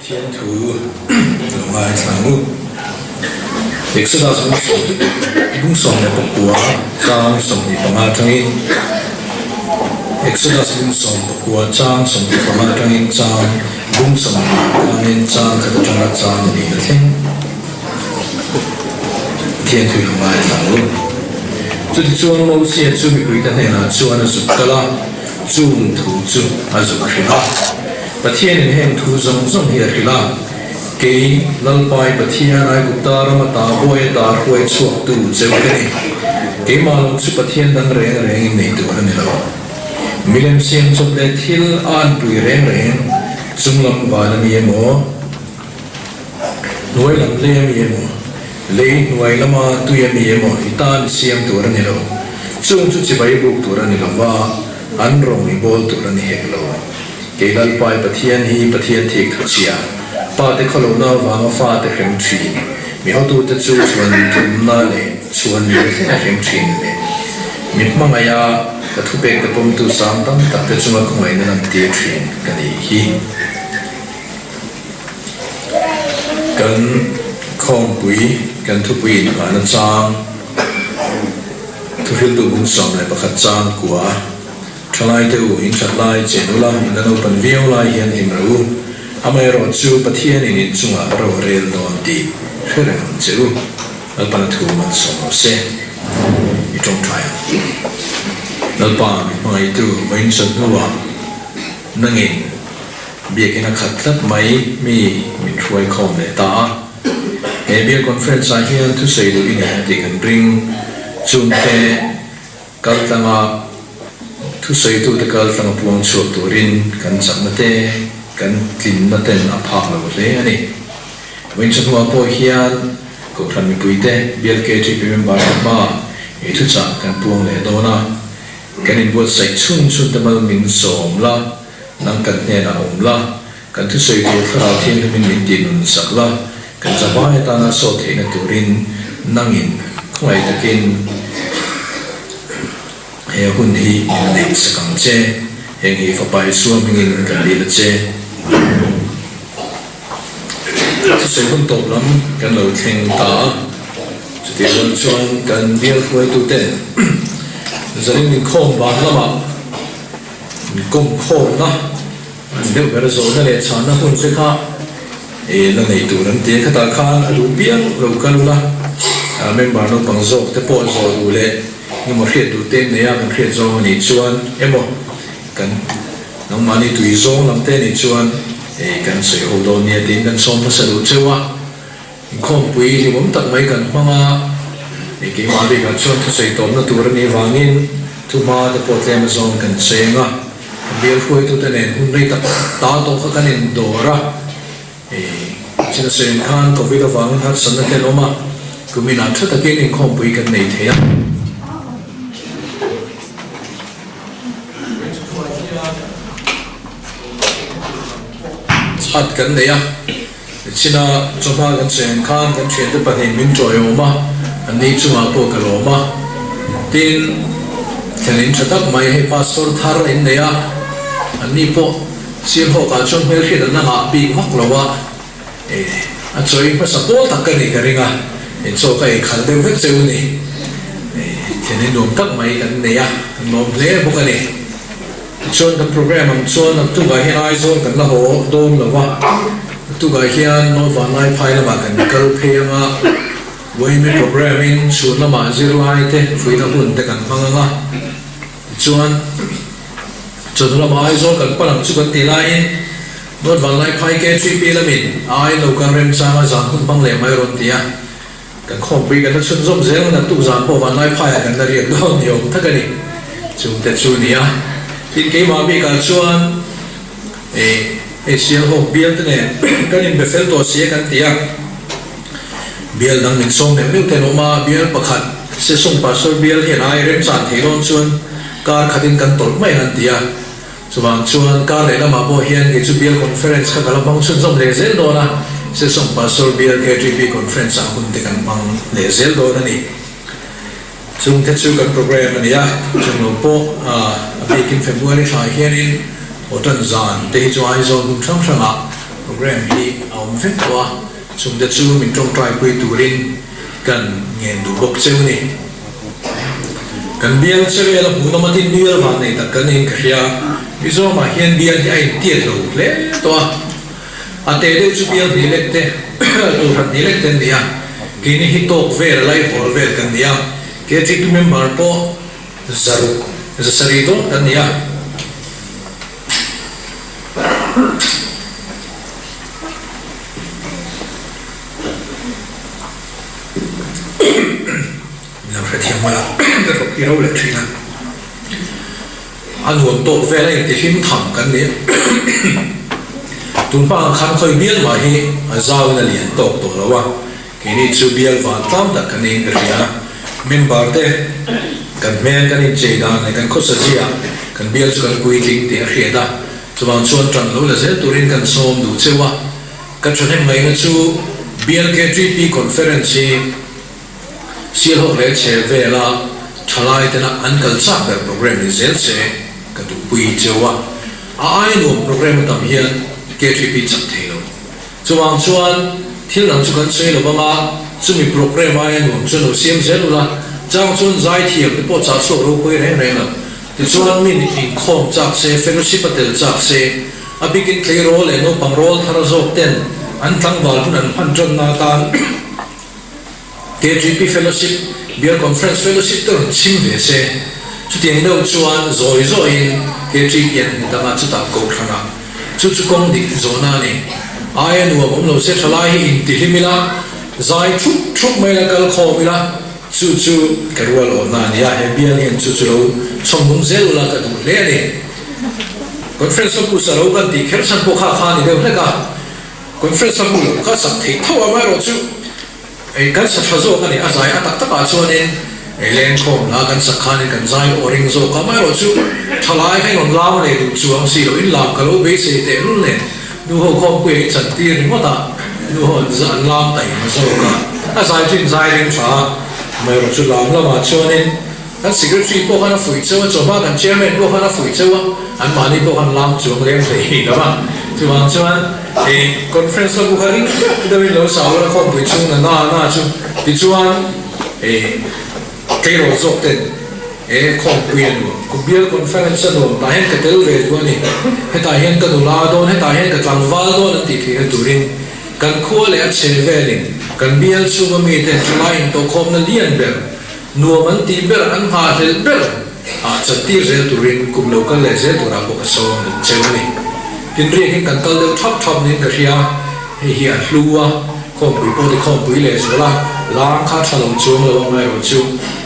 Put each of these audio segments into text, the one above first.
Pathian thu lo ngaithla ang u. Exodus bung 19 chang 25 atangin Exodus bung 19 chang 25 atangin chang bung 20 khanin chang khat atanga chang lihna thleng Pathian thu lo ngaithla ang u. Chutichuan Mosia chu mipuite hnenah chuan a zuk kal a, chung thu chu a zuk hrilh a. Pathianin heng thu zawng zawng hi a hrilh a, Kei, Lalpai Pathian, Aigupta rama ta buai ata hruai chhuaktu cheu ka ni. Keimah lo chu Pathian dang reng rengin nei tur a ni lo. Milem siam chawp leh thil a anpui reng reng, chunglam van a ni emaw, hnuai lam lei a mi emaw, lei hnuai lama tui a mi emaw i tan siam tur a ni lo. Chung chu chibai buk tur a ni lo va, an rawng i bawl tur a ni hek lo. Kei Lalpai Pathian hi Pathian thik thu chhia, pa te khawlohna avanga fa te hrem thin, mi hotute chu chhuan thumna leh chhuan lian thleng a hrem thin leh mi hmangaiha ka thupek te pawmtu sang tam tak te chunga khawngaihna lan tir thin ka nih hi. Kan khawmpui kan thupui inhmahna chang thuhriltu bung 11 chang kua. Thalai te u, in that lai chen ula, in la naupan viau lai hian him reh u. Amaherawh chu Pathianin in chungah ro a rel dawn tih hre reng ang che u. Lalpana thu man sawm rawh se. I tawngtai ang. Lalpa min hmangaihtu vawiin sat hnuah nangin biakinn a khat tlat mai mi min hruai khawm leh ta a. He biak conference ah hian thusawi duh i nei tih kan ring. Chungte. Kaltlanga thusawitute kaltlanga puang chhuak turin kan chakna te, kan tlinna ten a phak lo hle a ni. Vawiin hnuah pawh hian Kohhran mipuite, Bial KTP member te hma i thuchah kan puang leh dawn a. Kan inbuatsaih chhun chhun te mal min sawm la, nang kan hnenah awm la, kan thusawi tur Thlarau Thianghlimin min tih nun sak la, kan zavai atana sawt theihna turin nangin khawngaih takin he hun hi min neih sak ang che, heng hi Fapa Isua hmingin kan dil a che. Thusawi hun tawp lam kan lo thleng ta a, chutih rual chuan kan bial hruaituten zanin inkhawm ban lamah inkawmkhawmna, An deuh ber zawhna leh chhahna hun te kha i la nei tur an ti a, khatah khan a duh piang lo kal ula, member naupang zawk te pawh zawh duh leh engemaw hriat duh te nei a kan hriat zawng a nih chuan emaw kan nangmahni tui zawng lam te a nih chuan kan sawi ho dawn nia tiin kan sawm hmasa duh cheu a, inkhawmpui hlimawm tak mai kan hmang a, keimah bikah chuan thusawi tawpna tur a nih vangin thuhma te pawh tlem azawng kan cheng a. Bial hruaitute nen hun rei tak ta tawh kha kan indawr a, china sawiin khan Covid avangin harsatna te an awm a, kuminah tha takin inkhawmpui kan nei thei a. Chat kan nei a, china chawhma kan sawiin khan kan thiante pahnih min tawiawm a, an ni chungah pawh ka lawm a, tin, Thlen in tha tak mai hei pastor thar in nei a, an ni pawh sir hawkah chuan hmelhriat an la ngah bik vak lo a, eh a chawi hmasa pawl tak ka nih ka ring a, in chaw ka ei khalh deuh vek cheu a ni, eh thlen in nuam tak mai kan nei a, kan lawm hle bawk a ni. Tichuan kan program ang chuan naktukah hian Aizawl kan la haw dawn lo va, naktukah hian North Vanlaiphai lamah kan kal phei ang a, Uaimi program in chhun lamah zirlai te fuihna hun te kan hmang ang a, tichuan chawhnu lamah Aizawl kan pan ang chu kan tih laiin North Vanlaiphai KTP lamin ai lo kal remchanga zan hun hmang leh mai rawn ti a, kan khawmpui kan la chhunzawm zel ang naktuk zan pawh Vanlaiphaiah kan la riak dawn ni awm tak a ni. Chungte chu ni a, tin keimah bikah chuan eh hei Sialhawk bial te nen kan inbe fel tawh si a kan ti a. Bial dang min sawm neuh neuh te an awm a, bial pakhat Sesawng Pastor bial hian ai remchan thei dawn chuan kar khatin kan tawlh mai ang an ti a. Chuvang chuan kar leh lamah pawh hian kei chu bial conference kha ka la hmang chhunzawm leh zel dawn a, Sesawng Pastor bial KTP conference ah hun te kan hmang leh zel dawn a ni. Chung te chu kan program a ni a, chung lo pawh a bikin February thla hianin Hotan zan te hi chu Aizawl hmun hrang hrangah. Program hi a awm vek tawh a, chungte chu min tawngtaipui turin kan ngen duh bawk cheu ni. Kan bial che vel a hmuhnawm a tin bial van nei tak kan niin ka hria. Mizoramah hian bial hi a intiat lo hle tawh a, a te deuh chu bial hnih lek te, tur han hnih lek te an ni a, keini hi tawk vel a laihawl vel kan ni a, KTP member pawh zaruk zasarih dawn kan ni a. Min lo hrethiam mawlh a, ka thawk hi ro leh thin a, a nuam tawk vel a intihlim tham kan ni. Tun hma ang khan khawi bial mah hi a zauin a lian tawk tawh lo a, keini chu bial van tlam tak kan niin ka hria. Member te kan hmel kan inchei dan leh kan khawsa zia kan bial chu kan puitling tih a hriat a, chuvang chuan tan lo la zel turin kan sawm duh cheu a. Ka thahnem ngaihna chu BLKTP Conference hi Sialhawk leh chhe vela thalai tena an kal chak ber program ni zel se ka duhpui cheu a, a ai nuam program a tam hian KTP chak thei lo. Chuvang chuan thil dang chu kan sawi lo vang a, chumi program aia nuam chuan lo siam zel ula, chang chuan zaithiam te pawh chah chhuak ropui reng reng lo. Tichuan mi nih inkhawm chak se, fellowship a tel chak se, a bikin tleirawl leh naupang rawl thar zawk ten an tlangval hun an hman tanna atan KGP Fellowship, Bial Conference Fellowship te rawn chhim ve se. Chutiang deuh chuan zawi zawiin KGP an hmu dang a, chutah kohhranah chu chu kawng dik zawhna a ni. Aia nuam awm lo se thalai hi intihlim ila, zai thup thup mai ila, kal khawm ila, Chu chu ka rual awhna a ni a, he bial hian chu chu lo chhawm nung zel ula ka duh hle a ni. Conference a pu sa lo kan tih kher chhan pawh kha kha a ni deuh hlek a, conference a pu loh kha sak theih tho a, amaherawh chu kan sa tha zawk a ni, a zai a tak takah chuanin lengkhawm hla kan sak khanin kan zai aw ring zawk a, amaherawh chu thalai kha in rawn lam leh duh chuang si loh, in lam ka lo beisei tehlul nen. Nu ho khawmpuia in chan tir ringawt a, nu ho an an lam taih hma zawk a, a zai chu in zai ring tha a, amaherawh chu lam lamah chuanin kan secretary pawh khan a fuih cheu a, chawhma kan chairman pawh khan a fuih cheu a, anmahni pawh khan lam chuang lem hlei hlei lo a, chuvang chuan ih conference ho kha ring deuh deuhin lo sa ula khawmpui chhung na na na chu tichuan ih Tleirawl zawk ten he khawmpui a nuam, kum bial conference a nuam tah hian ka tel ve duh a ni, hetah hian ka nula dawn, hetah hian ka tlangval dawn an tih theihna turin kan khua leh a chhe velin kan bial chhunga mite thalai intawhkhawmna lian ber, nuam an tih ber, an nghahhlelh ber ah chantir zel turin kum lo kal leh zel turah pawh ka sawm duh cheu a ni. Tin riakin kan kal deuh thap thap niin ka hria, hei hi a hlu a. Khawmpui pawh ti khawmpui leh zual a, lang kha tha lo chuang lo amaherawh chu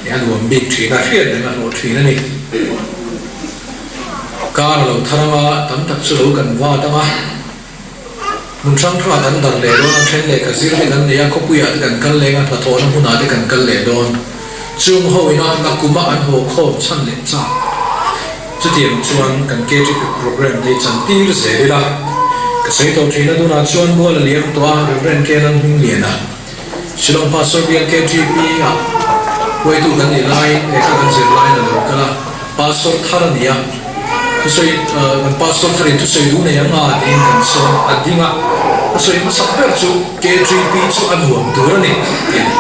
a nuam bik thin a, hriat reng a hlawh thin a ni. Kar a lo thar anga tam tak chu lo kan vat anga, hmun hrang hrangah kan dar leh dawn a, then leh ka zir te kan nei a, khawpuiah te kan kal leng a, hnathawhna hmunah te kan kal leh dawn. Chung ho ina nakuma an haw khawm chhan leh chak. Chutiang chuan kan KTP programme te hi chan tir zel ila. Ka sawi tawh thin a, tunah chuan mual a liam tawh a, Rev. K. Lalhmingliana, Shillong Pastor bial KTP ah huaitu kan nih laiin lehkha kan zir laiin a lo kal a, Pastor thar a ni a, thusawi kan Pastor tharin thusawi duh nei ang a tiin kan sawm a ding a, a sawi hmasak ber chu KTP chu a nuam tur a ni tih a ni.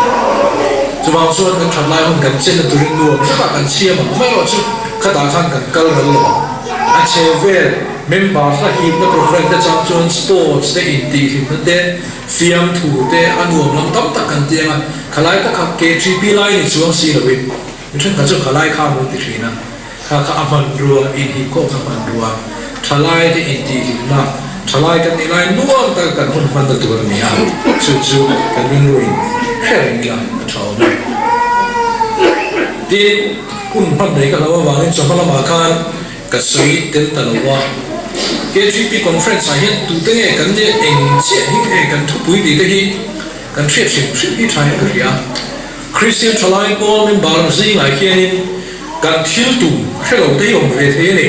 Chuvang chuan kan that lai hun kan chenna turin nuam hrepah kan siam ang, amaherawh chu Khatah khan kan kal ral lo ang. A chhe vel member hla hipna program te chang chuan sports te intihhlimna te, fiamthu te a nuam lam tam tak kan ti ang a, khalai tak kha KTP lai ni chuang si loin mi thenkhat chu khalai kha an rawn ti thin a, kha kha a hmanrua, inhipkhawm kha hmanrua, thalai te intihhlimna, thalai kan nih lai nuam taka kan hun hmanna tur a ni a, chu chu kan rilruin hre reng ila a tha awm e. Tin. Hun hman mai ka hlau avangin chawhma lamah khan ka sawi tel ta lo a. KGP conference ah hian tute nge kan nia eng chiah hi nge kan thupui tih te hi kan hriat hrim hrim hi thain ka hria. Kristian thalai pawl member zingah hianin kan thil tum hre lo te hi awm ve thei a ni.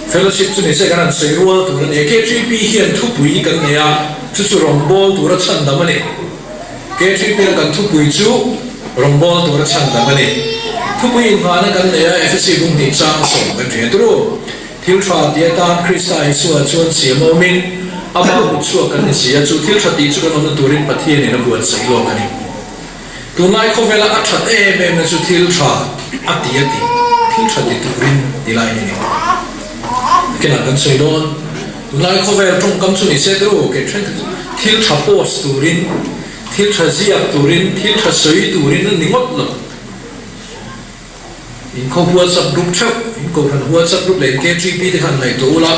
Fellowship chu nise kan han sawi rual tur a ni a. KGP hian thupui kan nei a, chu chu rawngbâwl tura chhandam a ni. KTP a kan thupui chu rawngbâwl tura chhandam a ni. Thupui inngahna kan nei a, Efesi bung hnih chang sawm kan hria turu. Thil tha ti atan Krista Isua chuan siam awmin. Ama kutchhuak kan ni si a, chu thil tha tih chu kan awmna turin Pathianin a buatsaih lawk a ni. Tunlai khawvela a that em em na chu thil tha a ti a ti, thil tha ti turin ti lai hi a ni. Nakinah kan sawi dawn, tunlai khawvel tawngkam chu ni se teu kei thenkhat chu thil tha post turin, thil tha ziak turin, thil tha sawi turin a ni ngawt lo. In khaw WhatsApp group theuh, in kohhran WhatsApp group leh in KTP te khan ngaihtuah ula,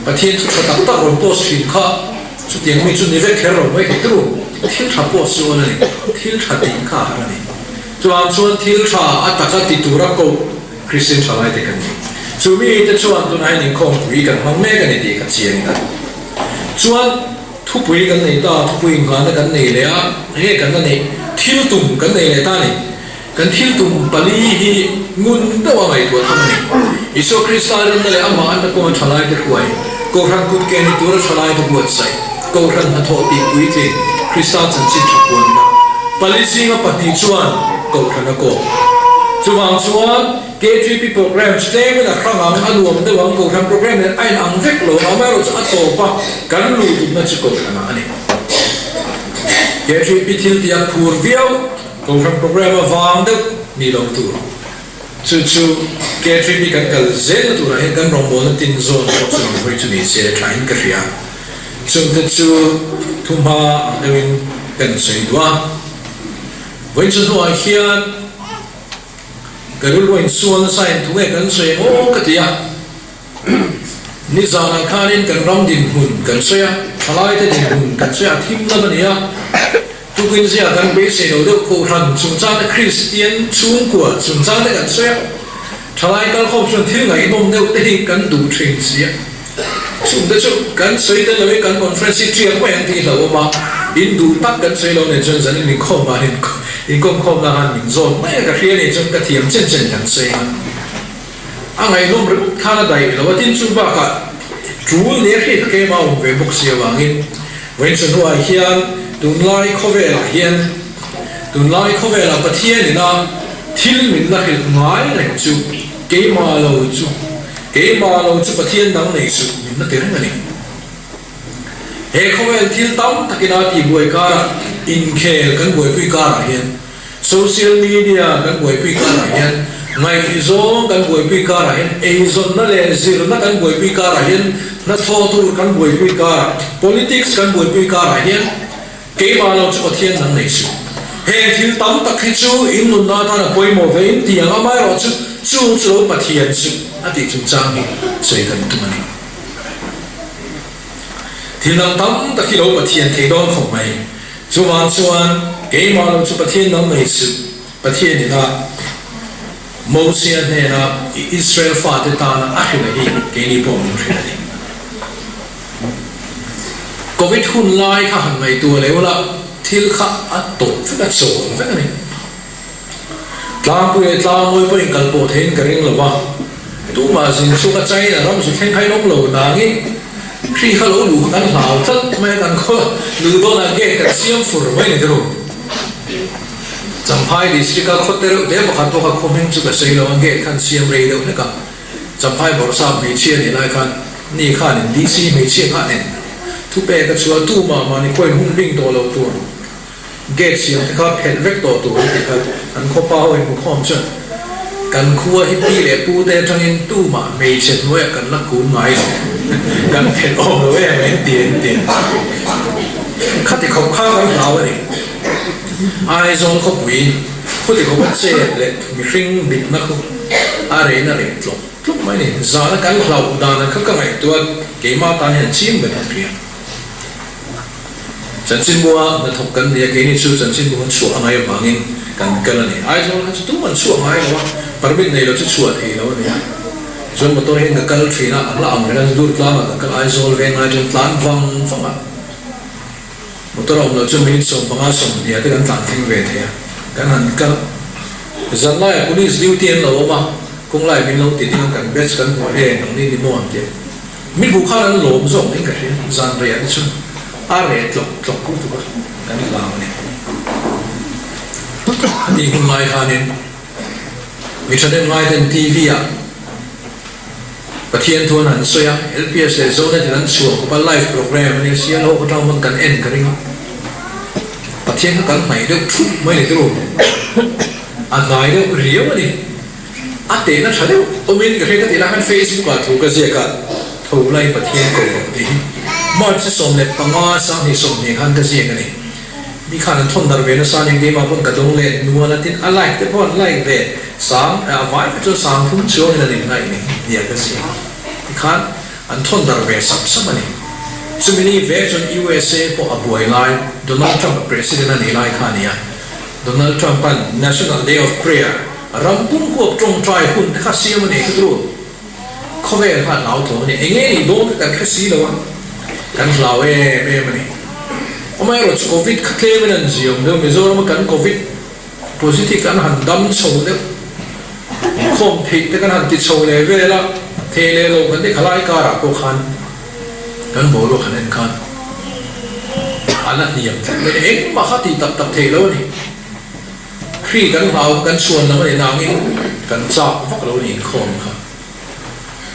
Pathian thu tha tak tak rawn post thin kha chutiang mi chu ni vek kher lo mai thei turu, thil tha post chu awn a ni, thil tha tih kha a har a ni. Chuvang chuan thil tha a taka ti tura koh Kristian tha lai te kan ni. Chu mi te chuan tunah hian inkhawmpui kan hmang mek a ni tih ka chiang in a. Chuan thupui kan nei ta, thupui inghahna kan nei leh a, enge kan la neih? Thil tum kan nei leh ta a ni. Kan thil tum pali hi ngun deuh a ngaihtuah tham a ni. Isua Krista rinna leh amah anna kawnga thalaite hruai, Kohhran kut ke ni tura thalaite buatsaih, Kohhran hnathawh tih puitling, Krista chanchin tha puanna. Pali zinga pahnih chuan Kohhran a kawp. Chuvang chuan KTP programme tlemin a hrang ang, a nuam deuh ang, Kohhran programme nen a inang vek lo ang, amaherawhchu a tawp a kan luh dupna chu Kohhranah a ni. KTP thil tih a phur viau. Kohhran programme a vang deuh ni lo tur. Chu chu KTP kan kal zelna turah hian kan rawngbawlna tin zawn pawh chu rawn hawi chu ni se tha in ka hria. Chungte chu thuhma ang deuhin kan sawi duh a. Vawiin chu hnuah hian ka rilru a insual nasa in thu nge kan sawi ang aw ka ti a. Nizanah khanin kan ram dinhmun kan sawi a, thalaite dinhmun kan sawi a, thim lam a ni a. Tukin zia kan beisei lo deuh Kohhran chungchangte Kristian chhungkua chungchangte kan sawi a, thalai kalkhawm chuan thil ngaihnawm deuh te hi kan duh thin si a. Chungte chu kan sawi tel loin kan conference hi tiak mai ang tih hlauhawm a, in duh tak kan sawi lo nen chuan zanin inkhawm ah hian inkawmkhawmna khan min zawt mai a, ka hria nih chuan ka thiam chen chen kan sawi ang a. A ngaihnawm ringawt khan a daih lo a, tin chu bakah tul nia hriat kha keimah a awm ve bawk si avangin vawiin chawhnuah hian tunlai khawvelah hian tunlai khawvelah Pathian ina thil min la hrilh ngai reng chu keimah lo chu keimah lo chu Pathian dang nei suh min la ti reng a ni. He khawvel thil tam takin a tihbuai karah inkhel kan buaipui karah hian Social media kan buaipui karah hian, ngaihzawng kan buaipui karah hian, eizawnna leh zirna kan buaipui karah hian, hnathawh tur kan buaipui karah, politics kan buaipui karah hian keimah lo chu Pathian dang nei suh. Heng thil tam tak hi chu in nunna atan a pawimawh ve in ti ang, amaherawh chu chung chu lo Pathian suh a tih chungchang hi sawi kan tum a ni. Thil dang tam tak hi lo Pathian thei dawn khawp mai. Chuvang chuan keimah lo chu Pathian dang nei suh. Pathian ina Mosia hnena Israel fate tana a hrilh hi keini pawh min hrilh a ni. Covid hun lai kha han ngaihtuah leh ula, thil kha a tawp vek a, chawl vek a ni. Tlangpui leh Tlangmawi pawhin kal pawh theiin ka ring lo va, tumah zin chhuak a China ram zu thleng kha in awm lo nangin hri kha lo luh kha kan hlau tlat mai a, kan khaw luh dawnah gate kan siam fur mai ni tiro. Champhai district a khaw te reuh te pakhat pawh kha khaw hming chu ka sawi lo a, gate khan siam rei deuh hlek a, Champhai bawrhsap hmeichhia nih lai khan ni khanin DC hmeichhia khanin thupek a chhuah tumah mahni khaw in hun bing tawh lo tur. Gate siam te kha phelh vek tawh tur an ti kha an khaw pa ho in hmu khawm chuan kan khua hi pi leh pu te atangin tumah hmeichhe hnuaiah kan la kun ngai lo kan phelh awm lo em an ti an ti khati khawp kha kan hlau a ni. Aizawl khawpui khuti khawp a chet leh mihring bitna khu a rein a reh tlawk tlawk mai a ni. Zana kan hlauh dan kha ka ngaihtuah keimah tan hian chim ber an hria. Chanchinbua hnathawk kan ni a, keini chu chanchinbu an chhuah a ngai avangin kan kal a ni. Aizawl kha chu tum an chhuah ngai lo a, permit nei lo chu chhuah thei lo a ni a. Chuan motor hian ka kal thin a, a hla ang reng a, dur tlangah ka kal Aizawl veng lai chuan tlan vang vang a. Motor a awm loh chuan minute 15 20 te kan tlan thleng ve thei a, kan han kal. Zan laiah police duty an lo awm a, kawng laiah min lo ti ding a, kan batch kan hmuh e, nangni ni maw an ti a. Mi bu khan an lawm zawk mai ka hria, zan rei ah te chuan a reh tlawk tlawk lutuk a, kan hlau a ni. A tih hun lai khanin mi thahnem ngai ten TV ah. Pathian thu an han sawi a, LPS leh Zonet in an chhuah khawp a, live program a nia, sial ho atang pawn kan en ka ring a, Pathian kha kan hnaih deuh thup mai ni turu, a hnai deuh riau a ni, a tehna tha deuh awmin ka hria ka tih lai khan Facebook ah thu ka ziak a, tho lai Pathian ko rawh tih hi March 15 2020 khan ka ziak a ni. Mi khan an thawn darh ve nasa ania keimah pawn ka dawng let nual a tin a like te pawh an like ve sang a vai te chuan sang thum chuangin an in like ni nia ka ziak tikhan an thawn darh ve sap sap a ni. Chumi ni vek chuan USA pawh a buai lai Donald Trump a president a nih lai kha a ni a, Donald Trump an National Day of Prayer ram pum huap tawngtai hun te kha siam a nei kha turu. Khawvel kha hlau tho a ni. Eng nge nih dawn kha kan hre si lo a, kan hlau em em a ni. Amaherawh chu Covid kha tlem in an ziam deuh, Mizoram a kan Covid positive an han dam chho deuh, inkhawm theih te kan han ti chho leh vel a, thei leh lo kan ti khalai karah pawh khan kan boruak han en khan a la hniam tlat mai a ni. Engmah kha tih tak tak theih lo a ni. Hri kan hlau kan chhuan lam a ni nangin kan chak vak lo a ni inkhawm kha.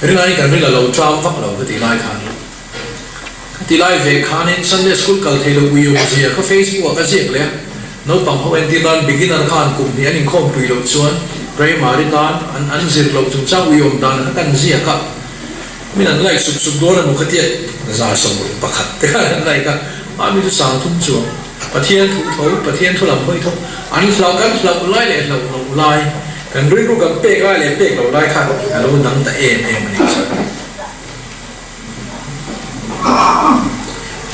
Ringain kan rin a lo tlang vak lo ka ti lai khan. Ka ti lai ve khanin Sunday School kal thei lo ui awmzia kha Facebook ah ka ziak leh a, naupang ho entir nan beginner khan kum hnih an inkhawm pui loh chuan primary tan an an zir loh chungchang ui awm dan kha kan ziak a, min an like sup sup dawn emaw ka tia 61 te khan an like a, mahni chu 30 chuang. Pathian thu tho, Pathian thu lam hawi tho, an hlauh kan hlauh lai leh hlauh loh lai, kan rilru kan pek lai leh pek loh lai khan a lo dang ta em em a ni chuan.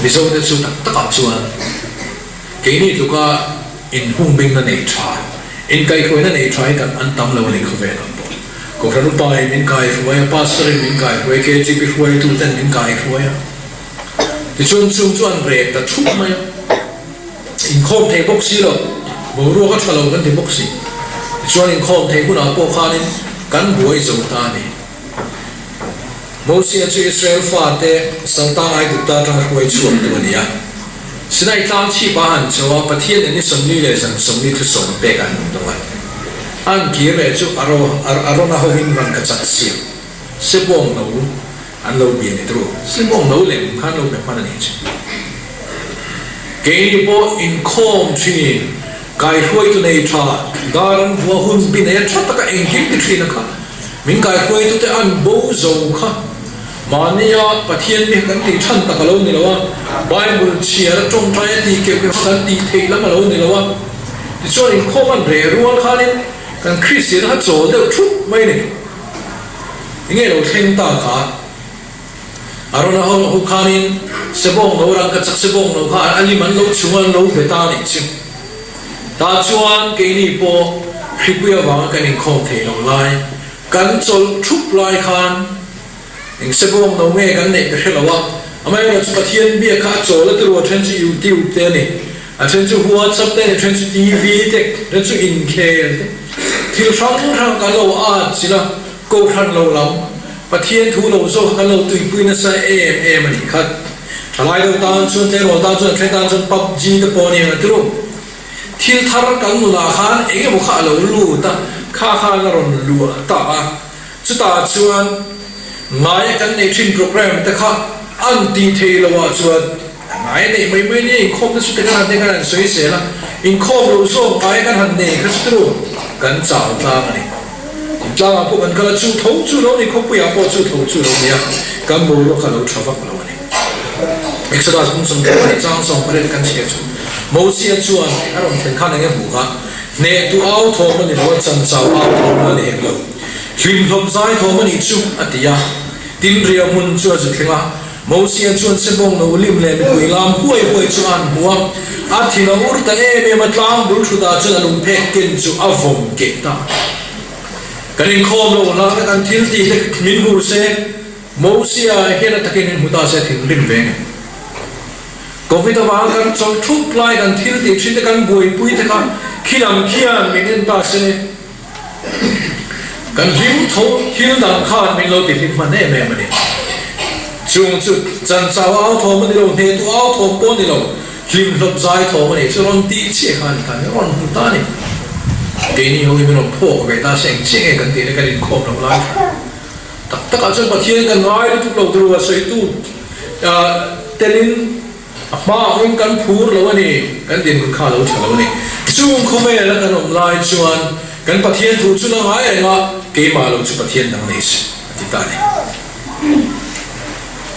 Mizote chu tak takah chuan keini tluka inhungbingna nei tha, inkaihhruaina nei tha hi kan an tam lo a ni khawvelah pawh. Kohhran upain min kaihruai a, Pastor in min kaihruai a, KGP hruaituten min kaihruai a. Tichuan chung chu an rek ta thup mai a, inkhawm thei bawk si lo, boruak a tha lo kan ti bawk si. Tichuan inkhawm thei hunah pawh khanin kan buai zo ta a ni. Mosia chu Israel fate Saltang Aigupta atanga hruai chhuak tu a ni a. Sinai tlang chhip a han chho a, Pathian in ni 40 leh zan 40 thusawm pek a han dawng a. An kir leh chu Arona hovin rangkachak siam sebawng no An lo bia ni tru. Simawng lo lem khan lo be hman a nih chu. Keini pawh inkhawm thin, kaihruaitu nei tha, dar an vua hun bi nei a tha taka engkim ti thin a kha. Min kaihruaitute an bo zo kha. Mahnia Pathian mi kan tih than tak a lo ni lo a, Bible chhiar a tawngtai a tih keuh keuh kha kan tih theih lam a lo ni lo a. Tichuan inkhawm an reh rual khanin kan Kristian kha chawl deuh thup mai a ni. Enge lo thleng ta kha? Arona ho ho khanin sebawng no rangka chak sebawng no kha a lim an lo chhung a an lo be ta nih chu. Tah chuan keini pawh hripui avanga kan inkhawm thei lo lai, kan chawlh thup lai khan eng sebawng no nge kan neih ka hre lo a, amaherawh chu Pathian biak kha a chawl a ti ru, a then chu YouTube te a ni. A then chu WhatsApp te a ni, a then chu TV te, a then chu inkhel te, thil hrang hrang kan lo at chilh a, Kohhran lo lam, Pathian thu lo zawk kha kan lo tuipui nasa em em a nih kha. Thalai deuh tan chuan, tleirawl tan chuan, a then tan chuan PUBG te pawh a ni ang a ti ru. Thil thar kan nunah khan eng emaw kha a lo lut a, kha khan a rawn luah ta a. Chutah chuan ngaia kan neih thin program te kha an tih theih loh ah chuan ngaia neih mai mai nia inkhawm te chu te kan han te kan han sawi zel a, inkhawm loh zawk ngaia kan han nei kha chu turu kan chau tlang a ni. Thingtlang ah pawh kan kal a, chu tho chu lo ni, khawpui ah pawh chu tho chu lo ni a, kan boruak kha lo tha vak lo a ni. Exodus bung 32 chang 18 kan chhiar chu Mosia chuan a rawn thlen khan eng e hmuh kha hnehtu au thawm a ni lo a, chanchau au thawm a ni hek lo. Hlimhlawp zai thawm a nih chu, a ti a. Tin, ria hmun chu a zu thleng a. Mosia chuan sebawng no lim leh mipui lam huai huai chu a han hmu a. A thin a ur ta em em a, tlang bul thutah chuan a lungphek ken chu a vawm keh ta. Kan inkhawm lo hlana kan thil tih te min hmu se, Mosia hian a takin min hmu ta se thinrim ve ngei. Covid avanga kan chawlh thup lai kan thil tih thin te kan buaipui te kha khilam khian min en ta se. Kan hlim tho thil dang khan min lo ti hlim hman em em a ni. Chung chu chanchau au thawm a ni lo, hnehtu au thawm pawh a ni lo, hlimhlawp zai thawm a ni chu rawn tih chiah khan khan min rawn hmu ta a ni. Keini ho hi min rawn phawk ve ta se eng chiah nge kan tih le kan inkhawm loh lai khan. Tak takah chuan Pathian kan ngai lutuk lo tur a sawitu telin a hma angin kan phur lo a ni, kan dinhmun kha a lo tha lo a ni. Chung khawvela kan awm lai chuan kan Pathian thu chu la ngai reng a, keimah lo chu Pathian dang nei suh a ti ta a ni.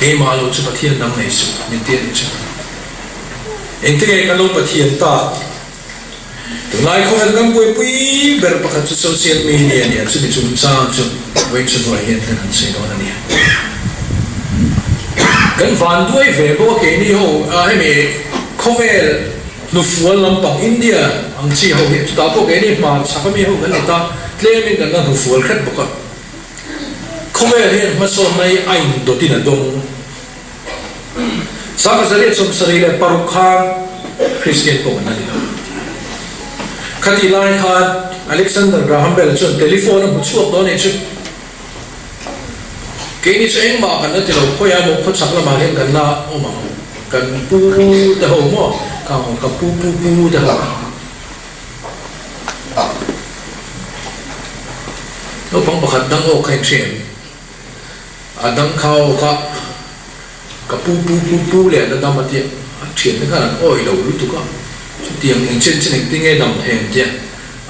Keimah lo chu Pathian dang nei suh min ti a nih chu. Engtinge kan lo Pathian tak? Tunlai khawvel kan buaipui ber pakhat chu social media a ni a, chumi chungchang chu vawiin chhunhnuai hian kan han sawi dawn a ni. Kan van duai ve bawk a keini ho hemi khawvel hnufual lampang India ang chi ho hi chutah pawh keini hmarchhak ami ho kan ni ta, tlemin kan la hnufual hret bawk a. Khawvel hian hmasawnna hi a indawtin a dawng. 1976 khan Kristian pawh an la ni lo. Khatih lai khan Alexander Graham Bell chuan telephone a hmu chhuak dawn anih chu. Keini chu engmah kan la ti lo, khawiah emaw khawchhak lamah hian kan la awm ang. Kan pu te ho maw? Ka pu pu pu te ho. Naupang pakhat dang awk kha inhria em? A dang kha awk a, ka pu pu pu pu leh na dam a tia, a thiante khan an awi lo lutuk a, chutiang eng chen chen engtin nge dam thei an tia,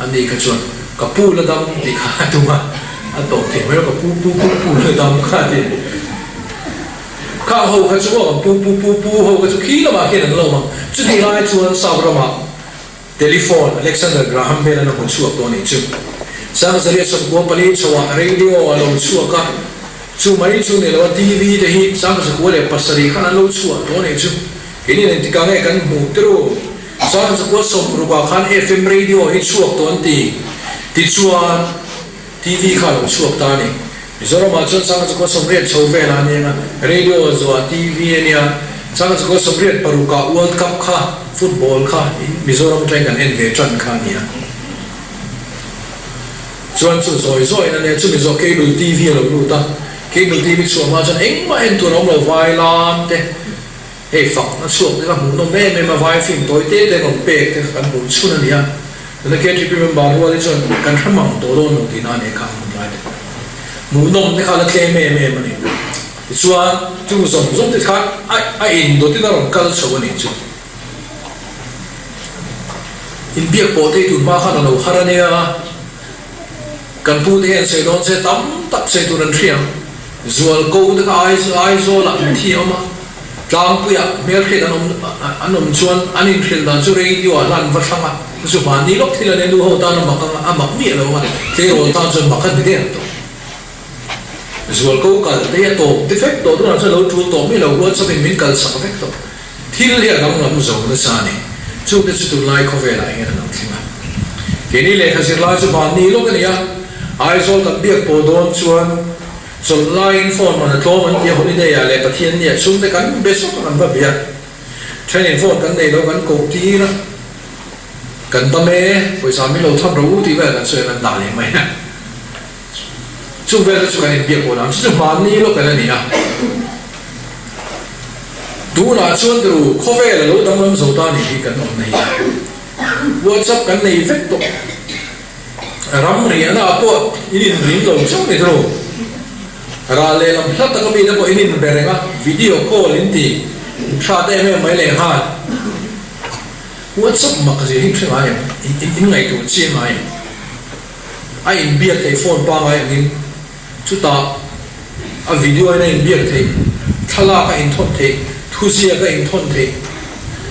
a ni kha chuan ka pu la dam tih kha a tum a, a tawp thei mai lo ka pu pu pu pu la dam kha a ti. Khang ho kha chu aw kan pu pu pu pu ho kha chu khi lamah khian an lo awm ang, chutih lai chuan South ramah Telephone, Alexander Graham Bell an a hmu chhuak tawh a nih chu. 1994 chhoah radio a lo chhuak a, chu mai chu ni lo a TV te hi 1907 khan an lo chhuah tawh a nih chu. Keini engtikah nge kan hmuh tiro? 1960 ah khan FM radio hi chhuak tawh an ti. Tichuan. TV kha a lo chhuak ta a ni. Mizoramah chuan Sangha Chakua 80 chho velah a ni ang a, radio a zuah, TV a nia. Sangha Chakua 86 ah World Cup kha, football kha Mizoram atangin kan en ve tan kha a ni a. Chuan chu zawi zawiin a nia, chumi zawh cable TV a lo lut a, cable TV chhuah hma chuan engmah en tur a awm lo, vai lam te, Hei fakna chhuak te kha hmuhnawm em em a, vai film tawi te te an awm pek te kha kan hmuh chhun a ni a, tuna KTP member rual hi chuan kan hre mang tawh dawn lo tihna a ni kha hmun lai te kha. Hmuhnawm te kha la tlem em em a ni. Tichuan chung zawng zawng te kha a a indawtin a rawn kal chho a nih chu. Inbiak pawh te hi tun hma khan a lo har a nia. Kan pu te hian sawi dawn se tam tak sawi tur an hria ang. Zual ko te kha Aizawlah mithi a awm a, tlangpuiah hmelhriat an awm an awm chuan an inhrilh dan chu radio ah hlan va thlang a, chu chu hmanni lawk thil a nia nu ho tan a mak ang a, a mak miah lo ang a, tleirawl tan chuan mak a ni der tawh. Zual ko kal te hi a tawp vek tawh tunah chuan lo tul tawh miah lo, WhatsApp in min kal sak vek tawh. Thil hi a danglam zo nasa a ni. Chute chu tunlai khawvelah hian a lo thleng a. Keini lehkha zirlai chu mahni lawk a ni a, Aizawl kan biak pawh dawn chuan chawlh laiin phone man a tlawm an ti a, holiday ah leh Pathian nia chhungte kan be sawk a kan va bia. Thenin phone kan nei lo kan koh tir a, kan dam e, pawisa min lo thawn rawh u tih vel kan sawi a kan dah leh mai a. Chung vel te chu kan inbiak pawh dan chu chu hmanni lawk en a ni a. Tunah chuan ru khawvel a lo danglam zo ta nih hi kan awmna hi a. WhatsApp kan nei vek tawh. Ram riahna ah pawh in inring lo chauh ni ru. Ral lehlam hla taka mite pawh in inbe reng a, video call in ti hrat em em mai lehnghal. WhatsApp mak zia hi in hre ngai em? In ngaihtuah chiang ngai em? A inbiak theih phone pangai angin chutah a video in a inbiak theih, thlalak a inthawn theih, thuziak a inthawn theih,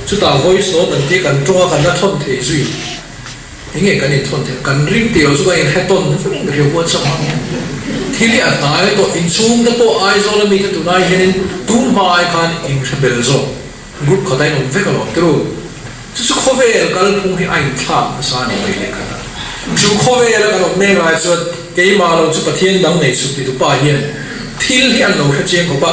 chutah voice note an tih kan tawng a kan la thawn thei zui. Enge kan inthawn theih? Kan ring tih loh chu kan inhre tawn vek in ka hria WhatsApp hmang hian. Thil hi a hnai tawh, inchhung te pawh Aizawl ami te tunai hianin tun hma ai khan inhre bel zawk. Group khat a inawm vek alawm tiro. Chu chu khawvel kalphung hi a inthlak nasa a ni mai leh khat a. Chu khawvela kan awm mek lai chuan keimah lo chu Pathian dang nei chhuk titu pa hian thil hi an lo hre chiang khawp a.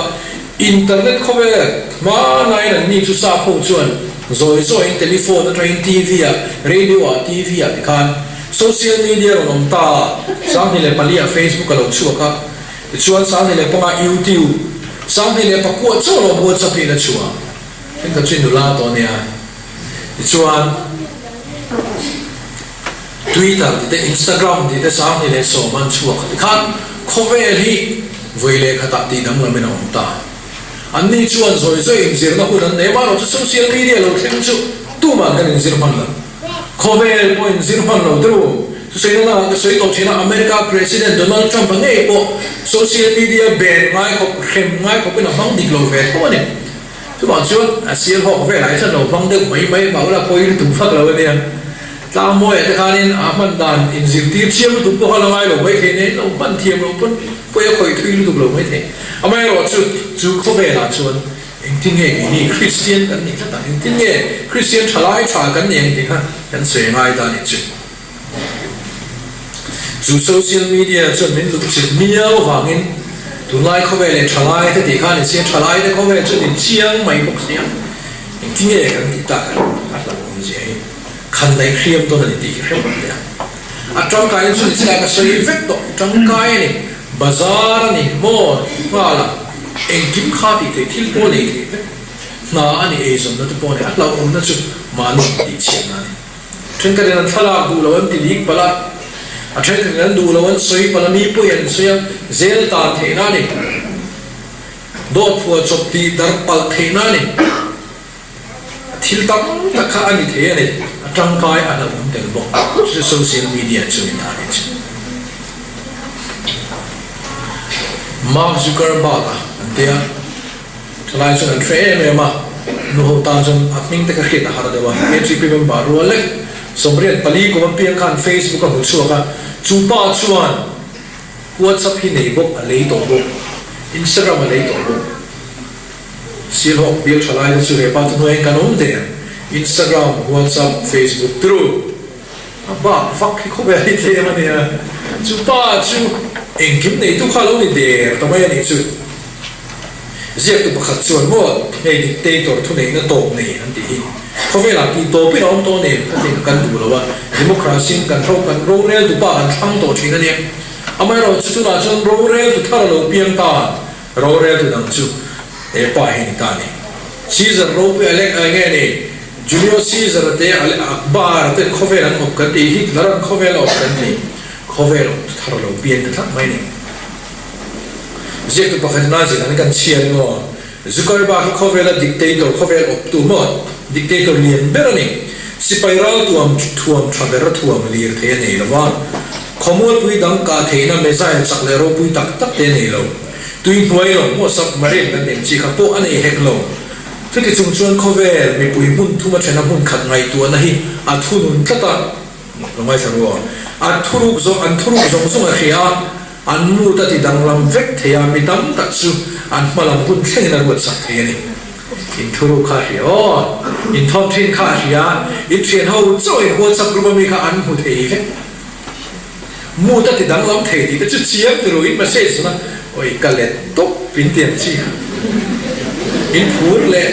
Internet khawvel hmanlaiin an ni chu sap ho chuan zawi zawiin telephone atangin TV ah, radio ah, TV ah tikhan social media rawn awm ta a, 2004 ah Facebook a lo chhuak a. Tichuan 2005 YouTube, 2009 chauh lo WhatsApp hi la chhuah in ka chin nula tawh ania. Tichuan Twitter tih te Instagram tih te 2010 an chhuak a tikhan khawvel hi. Vawi leh khatah tih danglamin a awm ta. Anni chuan zawi zawi inzirna hun an nei amaherawhchu social media lo thleng chu tuman kan inzir hman lo. Khawvel pawh inzir hman lo turu. Thusawi nana ka sawi tawh thin a, America President Donald Trump-a ngei pawh social media ben ngai khawp, hrem ngai khawpin a hmang dik lo ve tho a ni. Chuvang chuan a sial hawk velah hi chuan lo hmang deuh mai mai mah ula pawi lutuk vak lo a nia. Tlangmawiah te khanin a hman dan inzirtir chiam lutuk pawh kha la ngai lo mai thei nen lo hman thiam lo pawn pawi a khawih thui lutuk lo mai thei. Amaherawhchu chu khawvelah chuan engtin nge keini Kristian kan nih tlat ang, engtin nge Kristian thalai tha kan nih ang tih kha kan sawi ngai ta a nih chu. Chu social media chuan min luhchilh miau vangin tunlai khawvel leh thalai te tih khan insiam thalai te khawvel chuan inchiang mai bawk sia. Engtin nge kan tih tak a hlauhawm zia hi khan daih hriam dawn a ni tih hi hre bawk nia. A tangkaina chu ni chilah ka sawi vek tawh tangkai a ni, bazar a ni maw nghal a engkim kha tih theih thil pawh nei theih vek hna a ni eizawnna te pawh a ni a hlauhawmna chu mahni tihchhiatna a ni. Thenkhatin an thlalak duh lo an ti dik palh a, a thenkhatin an duh lo an sawi palh a, mi pawi an sawi a, zel tan theihna a ni. Dawt phuah chawp tih darh palh theihna a ni. A thil tam tak kha a ni thei a ni, a tangkai a hlauhawm tel bawk. Chu chu social media chu ni ta a ni chu. Mark Zuckerberg-a an tia. Thalai chuan an hre em em a, nu ho tan chuan a hming te kha hriat a har deuh a, AGP member rual lek 84 kum apiang khan Facebook a hmu chhuak a, chu pa chuan WhatsApp hi nei bawk a lei tawh bawk, Instagram a lei tawh bawk. Silhawk bial thalai te chu he pa chu hnuaiin kan awm der, Instagram, WhatsApp, Facebook turu a bak vak hi khawvel hi tlem a nia, chu pa chu engkim neitu kha lo ni der ta mai a nih chu. Ziaktu pakhat chuan maw hei dictator thuneihna tawp nei an tih hi khawvelah tih tawpin a awm tawh nen ka tih kan duh lo a, democracy in kan hro kan rorel tu pa kan thlang tawh thin a nia. Amaherawh chu tunah chuan rorel tu thar a lo piang ta, rorel tu dang chu he pa hi ni ta a ni. Caesar ropui a lek nge ni Julio Caesar a te Akbar a te khawvel an awp kan tih Hitler an khawvel a awp kan ti khawvel awp tu thar a lo piang ta tlat mai a ni. Ziaktu pakhat in a zir an kan chhiar emaw? Zuckerberg hi khawvela dictator, khawvel awptu maw? Dictator lian ber a ni. Sipai ral tuam thuam tha ber a thuam lir thei a nei lo va. Khawmualpui dang kah theihna missile chak leh ropui tak tak te a nei lo. Tui hnuai lo maw submarine kan nem chi kha pawh a nei hek lo. Chuti chung chuan khawvel mipui hmun thum a thena hmun khat ngaihtuahna hi a thunun tlat a. Lo ngaithla ru. A thuruk zawng an thuruk zawng zawng a hria a. An mood a ti danglam vek thei a, mi tam tak chu an hma lam hun thlengin a ruat sak thei a ni. In thuruk kha a hria aw, in thawn thin kha a hria, in thian ho chauh in WhatsApp group a mi kha an hmu thei vek. Mood a ti danglam thei tih te chu chiang ti ru, in message na oi ka let tawp in ti ang chi kha. In phur leh,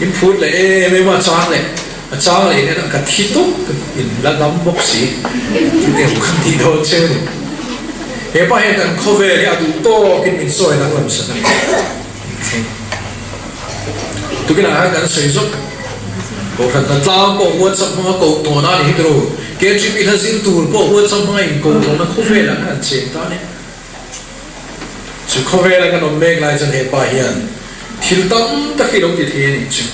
in phur leh em em a chang leh. A chang leh hian ka thi tawp in la dam bawk si tih eng kan tih dawn che a ni. He pa hian kan khawvel hi a duh tawkin min sawi danglam sak a ni. Tukinah hian kan sawi zawk Kohhran hna tlang pawh WhatsApp hmanga koh tawhna a ni hi tiro. KGP hla zir tur pawh WhatsApp hmanga inkoh tawhna khawvelah khan an cheng ta a ni. Chu khawvela kan awm mek lai chuan he pa hian thil tam tak hi lo ti thei a nih chu.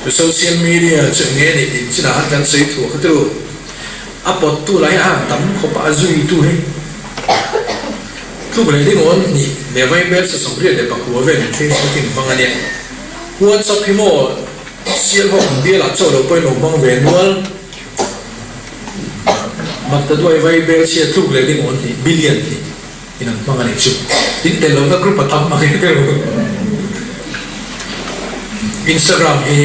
Chu social media chu eng nge nih tih chinah khan kan sawi thuak a tilo. A pawttu lah hi a han tam khawp a, a zuitu hi tluk leh ringawn hnih leh vaibel sa 84 vel in Facebook in hmang a nia. WhatsApp hi maw Sialhawk bialah chaw lo pawhin lo hmang ve nual. Maktaduai vaibel chhia tluk leh ringawn hnih billion hnih in an hmang a nih chu. In tel lohna group a tam ang e tilo. Instagram hi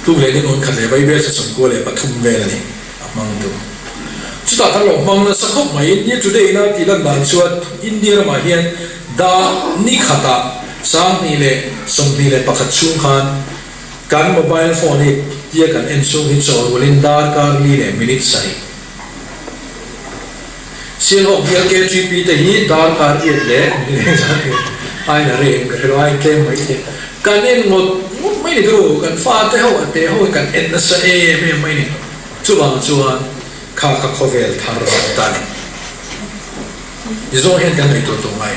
tluk leh ringawn khat leh vaibel chhe 93 vel a ni a hmang tu. Chutah kan lo hmang nasa khawp mai. India Today ina tih lan dan chuan India ramah hian dar ni khatah 2021 chhung khan Kan mobile phone hi tia kan en chhung hi chaw rualin darkar li leh minute sarih. Sialhawk bial KGP te hi darkar riat leh minute sarih aiin a reng ka hrelo aiin tlem mai thei. Kan en ngawt ngawt mai ni turu, kan fate ho a te ho hi kan en nasa em em mai ni. Chuvang chuan kha kha khawvel thar a ni ta ni. Ti zawng hian kan ngaihtuah tawh ngai.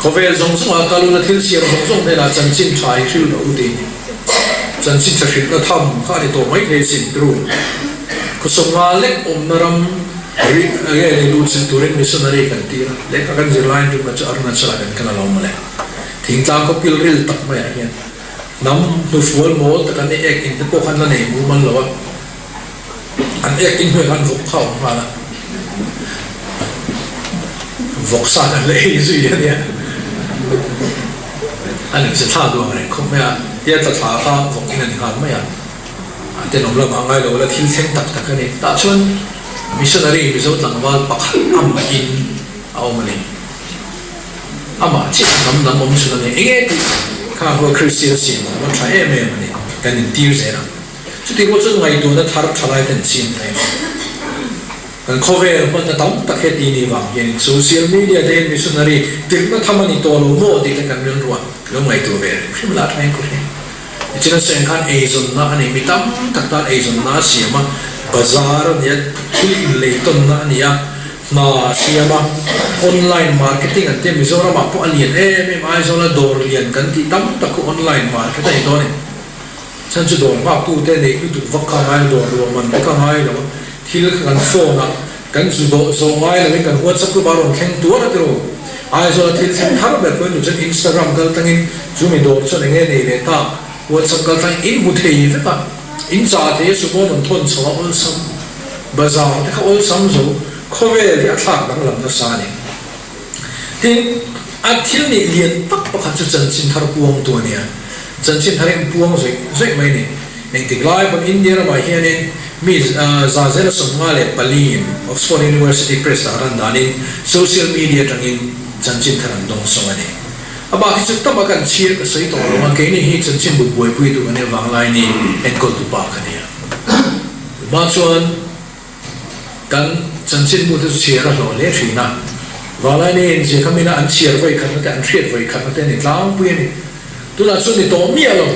Khawvel zawng zawngah kal ula thil siam zawng zawng hnenah chanchin tha hi hrilh rawh u tih ni. Chanchin tha hrilhna tham kha a ni tawh mai thei sin tru. Khawsawmnga lek awmna ram ri nge ni lut zir turin missionary kan tir a, lehkha kan zir laiin tumna chu Arunachala kan kal alawm mawle. Thingtlang khaw pilril tak maiah hian hnam hnufual mawl tak an ni ek in te pawh khan la nei mumal lo a. An ek in hnuaiah khan vawk kha a awm nghal a, vawk sa kan la ei zui a nia. A nih chu thla duang reng khawp mai a, tia tla thla kha vawk in a ni nghal mai a, a tenawm lamah a ngai lo la thil thleng tak tak a ni. Tah chuan missionary Mizo tlangval pakhat amahin a awm a ni. Amah chiah hnam lam awm chhun a ni. Enge tih kha hua Kristian siam a tha em em a ni, kan intir zel ang. Chutih pawh chuan ngaihtuahna thar tha lai kan chim thei a. Kan khawvel hmanna tam tak heti ni vang hianin social media te hian missionary tirhna tham a ni tawh lo maw tih te kan rilruah lo ngaihtuah ve reng hrim lah thain khaw hre. Nichina seng khan eizawnna a nei, mi tam tak tan eizawnna a siam a, bazar a ni a, thil inleitawnna a ni a, hna a siam a, online marketing an tia Mizoramah pawh a lian em em, Aizawla dawr lian kan tih tam tak khu online market a ni dawn e. Chhan chu dawr nghak tu te neih lutuk vak kha ngai lo, dawr luah man te kha ngai lo a, thil kha kan phone ah kan zu dawh zawh ngai lo in kan WhatsApp group ah rawn thleng tuar a tiraw. Aizawl a thil thleng thar ber pawhin duh chuan Instagram kal tang in chu mi dawr chuan enge nei leh ta WhatsApp kal tang in in hmu thei vek a, in chah thei a sumo rawn thawn chho a awlsam bazar te kha awlsam zo khawvel hi a thlak danglam nasa a ni. Tin, a thil nih lian tak pakhat chu chanchin thar puang tu a nia. Chanchin thar hi an puang zawih zawih mai a ni. Engtik lai pawn India ramah hianin mi za zela 54 in Oxford University Press ah ran danin social media atangin chanchin thar an dawng sawng a ni. A bak hi chu tam a kan chhir ka sawi tawh lo a, keini hi chanchin bu buaipui tu kan nih avang laini enkawltu pa ka nia. Tunhma chuan. Kan chanchinmute chu chhiar a hlawh hle thin a, Vanglai in zir khamina an chhiar vawi khatna te, an hriat vawi khatna te a ni tlangpui a ni. Tunah chuan ni tawh miah lo.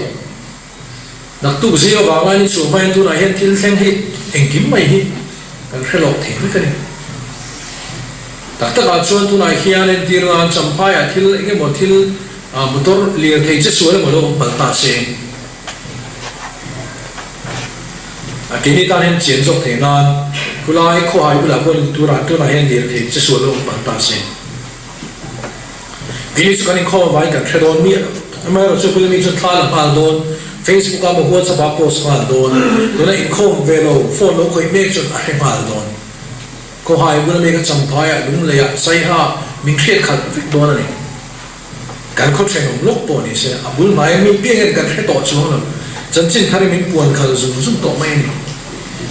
Naktuk zinga Vanglai ni chhuah hmain tunah hian thil thleng hi engkim mai hi kan hre lawk thei vek a ni. Tak takah chuan tunah hian entir nan Champhaiah thil eng emaw thil motor lirthei che sual emaw lo awm palh ta se, A keini tan hian chian zawk thei nan khulai khawhai bulah pawh turah tunah hian lirthei che sual lo awm palh ta se. Keini chu kan inkhawm avangin kan hre dawn miah lo. Amaherawhchu chu khula mi chuan thla la nghal dawn, Facebook ah emaw WhatsApp ah post nghal dawn, tuna inkhawm ve lo, phone lo khawih mek chuan a hre nghal dawn. Khawhai bula mi kha Champhaiah, Lungleiah, Saiha min hriat khalh vek dawn a ni. Kan khaw thenawm lawk pawh ni se, a bul hmaia mi piang hian kan hre tawh chuang lo. Chanchin thar hi min puan khal zung zung tawh mai a ni.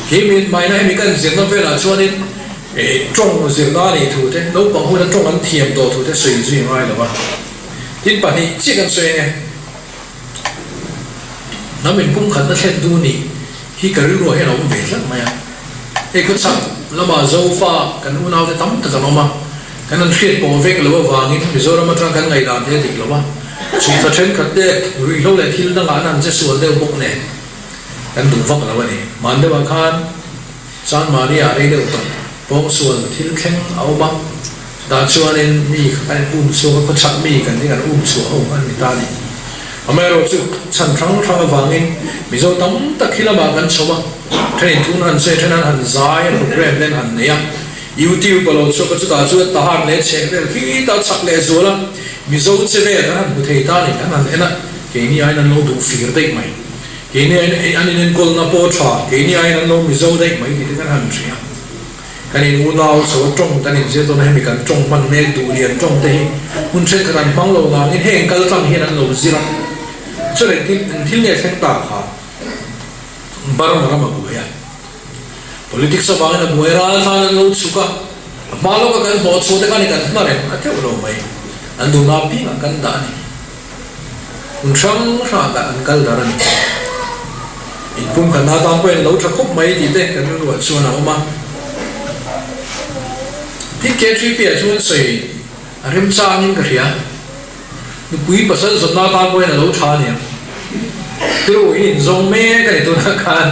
He min hmaina hemi kan zirna velah chuanin tawng zirna a nih thu te, naupang huna tawng an thiam tawh thu te sawi zui a ngai lo va. Tin pahnih chiah kan sawi ang e. Hnam inpumkhatna thlen tu nih hi ka rilruah hian a awm ve tlat mai a. Hei khawchhak lamah Zofa kan unaute tam tak an awm a, kan an hriat pawh vek lo avangin Mizoram atang kan ngaihdan te a dik lo a, chhungkhat thenkhat te ruihhlo leh thil dangah an han che sual deuh bawk nen kan duh vak lo a ni. Hman deuhah khan Chanmari ah rei deuh tawh pawngsual thil thleng a awm a, chutah chuanin mi kha kan in um chhuak a, khawchhak mi kan hi kan um chhuah ho an ni ta a ni. Amaherawhchu chhan hrang hrang avangin Mizo tam tak hi lamah kan chho a, Then thun han sawi, then an han zai a, program te an han nei a, YouTube a lo chhuak a, chutah chuan tahan leh chheh vel khi ta chak leh zual a, Mizo che vel kan han hmu thei ta a ni, kan han en a, keini aiin an lo duh fir daih mai, keini aiin an inenkawlna pawh a tha, keini aiin an lo Mizo daih mai tih te kan han hria. Kan in unau chho a tawng kan inzir dawn a, hemi kan tawng hman mek duh lian tawng te hi hmun thenkhat an hmang lo nangin heng kal tlang hian an lo zir a, chuan engtin engthil nge thleng ta kha? Burma ram a buai a, politics avangin a buai ral tan an lo chhuk a, a hma lawka kan hlawh chhuah te khan i kan hma reng a theuh lo mai, an duhna apiangah kan dah a ni. Hmun hrang hrangah kan an kal dar a ni. Inpumkhatna atan pawhin lo tha khawp mai tih te kan rilruah chuan a awm a. Tin K3P ah chuan sawi a remchangin ka hria. Nupui pasal zawtna atan pawhin a lo tha a niang. Tiru in inzawng mek a ni tunah khan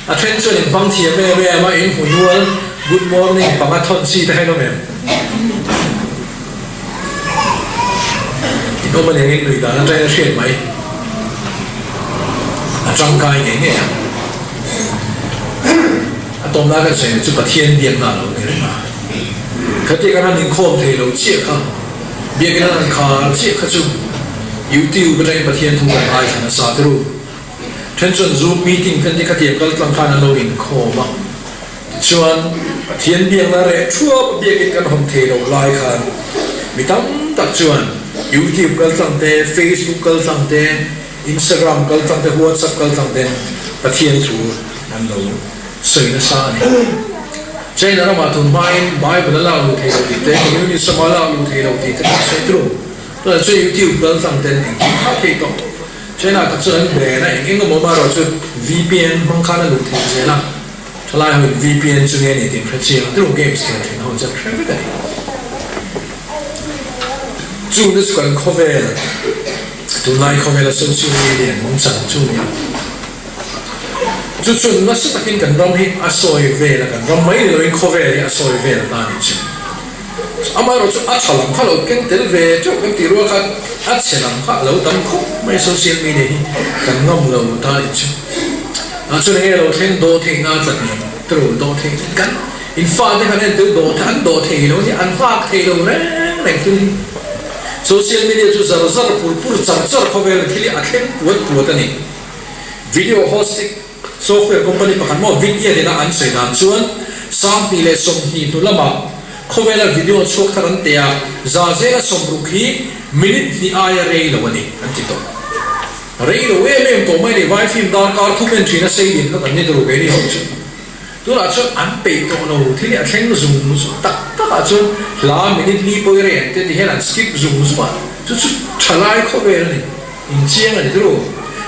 a then chuan in hmang thiam em em a, in hmu nual good morning panga thawn chi te kha in awm em? In awm a nih angin nuih dan atangin a hriat mai. A tangkai ngei ngei ang. A tawmna kan sawi chu Pathian biakna a lo ni reng a. Khatia kan han inkhawm thei lo chiah kha, biakin an han khar chiah kha chu YouTube atangin Pathian thu kan ngaithla nasa te ru. Then chuan Zoom meeting khan te khatiang kal tlang khan an lo inkhawm a. Tichuan, Pathian biakna reh thuap biakin kan hawn thei loh lai khan mi tam tak chuan YouTube kal tlang te, Facebook kal tlang te, Instagram kal tlang te, WhatsApp kal tlang ten Pathian thu an lo sawi nasa a ni. China ramah tun hmain Bible a lak luh thei lo tih te, Communism a lak luh thei lo tih te kan sawi turu. Tunah chuan YouTube kal tlang ten engkim kha thei tawh. China tak chuan an ben a, eng eng emaw amaherawh chu VPN hmang khan a luh theih zel a. Thalai ho in VPN chu nge ni tih an hre chiang a, turu games khel thin ho chu an hre vek a ni. Chungte chu kan khawvel, tunlai khawvela social media nung chang chu a ni a. Chu chuan nasa takin kan ram hi a sawi vel a, kan ram mai ni loin khawvel hi a sawi vel ta a nih chu. Amaherawh chu a tha lam kha lo keng tel ve teuh kan tih rual khan a chhe lam kha a lo tam khawp mai social media hi kan ngam lo ta nih chu. Ah chuan enge lo thleng dawh theihna a tlat nen tiraw dawh theih kan in fate khan en tel dawh an dawh thei lo nia an nghak thei lo reng reng thil hi. Social media chu zar zar pur pur char char khawvel thil hi a thleng puat puat a ni. Video hosting Software company pakhat maw Vidya nena an sawi dan chuan 2020 hnu lamah khawvela video chhuak thar an teh a, za zela 60 hi minute hnih aia rei lo a ni an ti tawh. Rei lo em em tawh mai ni, vai film darkar thum en thin a sei din kha kan ni tur keini ho chu. Tunah chuan an peih tawh lo, thil hi a thleng zung zung tak tak ah chuan hla minute li pawh i rei an ti hian an skip zung zung a, chu chu thalai khawvel a ni. Inchiang a ni turu.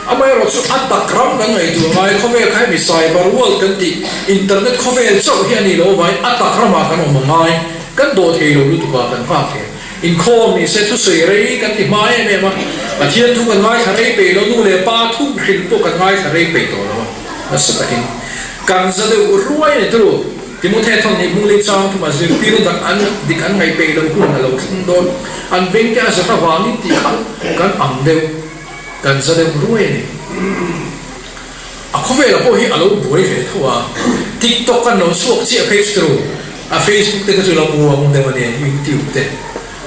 Amaherawh chu a tak ram kan ngaihtuah ngai khawvel kha hemi cyber world kan tih internet khawvel chauh hi a ni lo avangin a tak ramah kan awm a ngai. Kan dawh thei lo lutuk a, kan nghak thei. Inkhawm ni se thusawi rei kan ti hma em em a, Pathian thu kan ngaithla rei peih lo, nu leh pa thu hrilh pawh kan ngaithla rei peih tawh lo a, nasa takin kan za deuh ruai a ni turu. Timothy thawn nih hmung lei chang thuma zirtirna dak an dik an ngaih peih lo hun a lo thleng dawn. An bengte a zat avangin tih kha kan ang deuh, kan za deuh ruai a ni. A khawvela pawh hi a lo buai ve tho a, TikTok kan lo chhuak chiah phei chu turu, a Facebook te kha chu lo muang deuh a nia, YouTube te.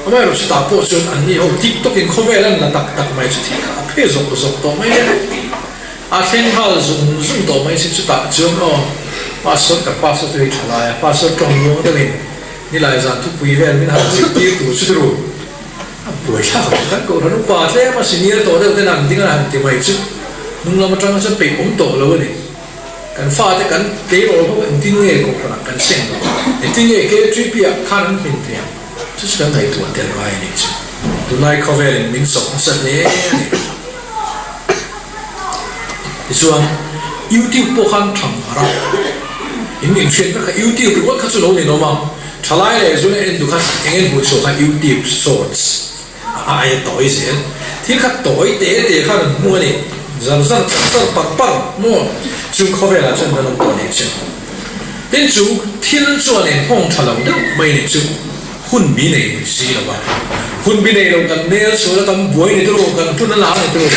Amaherawh chutah pawh chuan an ni ho TikTok in khawvel an la tak tak mai chu thil kha a phe zawk zawk tawh mai a. A thleng nghal zung zung tawh mai sin chutah chuan aw Pastor ka pastor chu hei tha lai a Pastor tawng muang deuhin nilai zan thupui vel min han zirtir tur chu turu a buai thlak ang kan kohhran upa tlem a senior tawh deuh ten an ding a han ti mai chu hnung lam atang chuan peih awm tawh lo a ni kan fate kan tleirawl ho engtin nge kohhran ah kan seng lo engtin nge KTP ah khan an hmin thei ang chu chu kan ngaihtuah tel ngai a nih chu tunlai khawvel in min sawp nasa hle a ni. Tichuan, YouTube pawh khan thang harh a, in inhriatna kha YouTube ringawt kha chu lo ninawm a, thalai leh zuna en duh khan eng en hmuh chhuah kha YouTube Shorts a aia tawi zel. Thil kha tawi te te khan an hmu a ni, zar zar char char par par maw chu khawvelah chuan kan awm tawh nih chu. Tin chu thil chuan inhawng tha lo deuh mai nih chu. Hun bi nei ni si lo va, hun bi nei lo kan hmel sual a tam buai ni turu, kan hun a lar ni turu.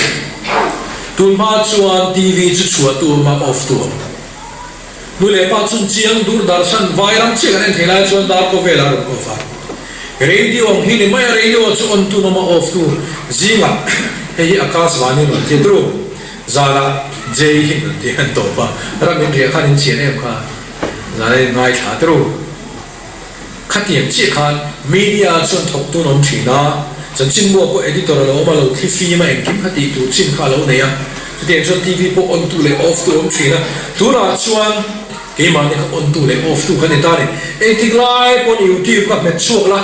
Tun hma chuan TV chu chhuah tu awm a, off tu awm. Nu leh pa chun chiang dur darshan vai ram chiah kan en thei lai chuan dar khawvel a rawn off a. Radio ang hi ni mai a, radio chu on tun awm a, off tu zingah hei hi Akashvani rawn ti turu, zanah Jai Hind rawn ti an tawp a, ram in riah khan in chian em kha, zan a in ngaithla turu. Khatiang chiah khan media chuan thawk tun awm thin a, chanchinbua pawh editor a lo awm a, lo thli fim a, engkim kha tih tur chin kha a lo nei a, chutiang chuan TV pawh on tu leh off tu awm thin a, tunah chuan keimahni kha on tu leh off tu kan ni ta a ni. Engtik lai pawn YouTube kha hmet chhuak la,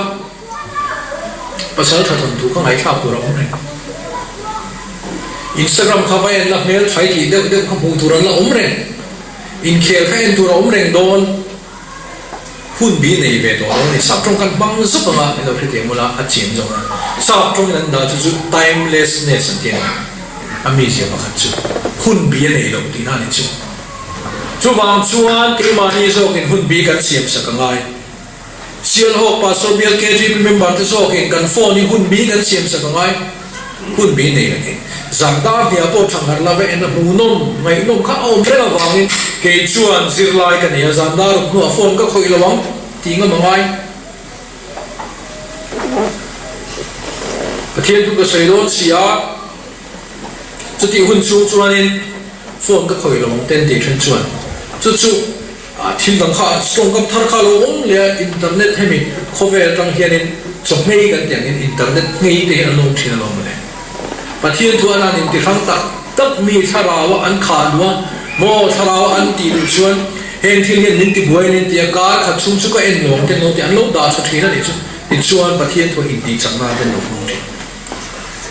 pasal tha thawn thu kha ngaihthlak tur a awm reng. Instagram kha va en la, hmel thai tih deuh deuh kha hmuh tur an la awm reng. Inkhel kha en tur a awm reng dawn. Hun bi nei ve tawh lo a ni. Sap tawng kan hmang zuk anga min lo hrethiam ula a chian zawk a. Sap tawngin an dah chu chu timelessness an ti a ni. A mizia pakhat chu hun bi a nei lo tihna a ni chu. Chuvang chuan keimahni zawkin hun bi kan siam sak a ngai. Sialhawk Pastor Bial KGP member te zawkin kan phone hi hun bi kan siam sak a ngai. Hun bi nei leh eng zan dar hniah pawh thangharh love en a hmuhnawm ngaihnawm kha a awm reng avangin kei chuan zirlai ka nei a, zan dar awm hnuah phone ka khawih lo ang tih ngam a ngai. Pathian thu ka sawi dawn si a, chutih hun chhung chuanin phone ka khawih lo ang ten tih then chuan chu chu thil dang kha tawngkam thar kha a lo awm leh a, internet hemi khawvel atang hianin chawhmei kan tih angin internet nghei te hi an awm thin alawm mawle. Pathian thu an han inti hrang tak tak mi thlarau a an khah duh a, maw thlarau a an tih duh chuan heng thil hian min ti buai a ni tia kar khat chhung chu ka en lawng ten lo tih an lo dah tha thin a nih chu tichuan Pathian thu a intih chak nan ten lo hmang thin.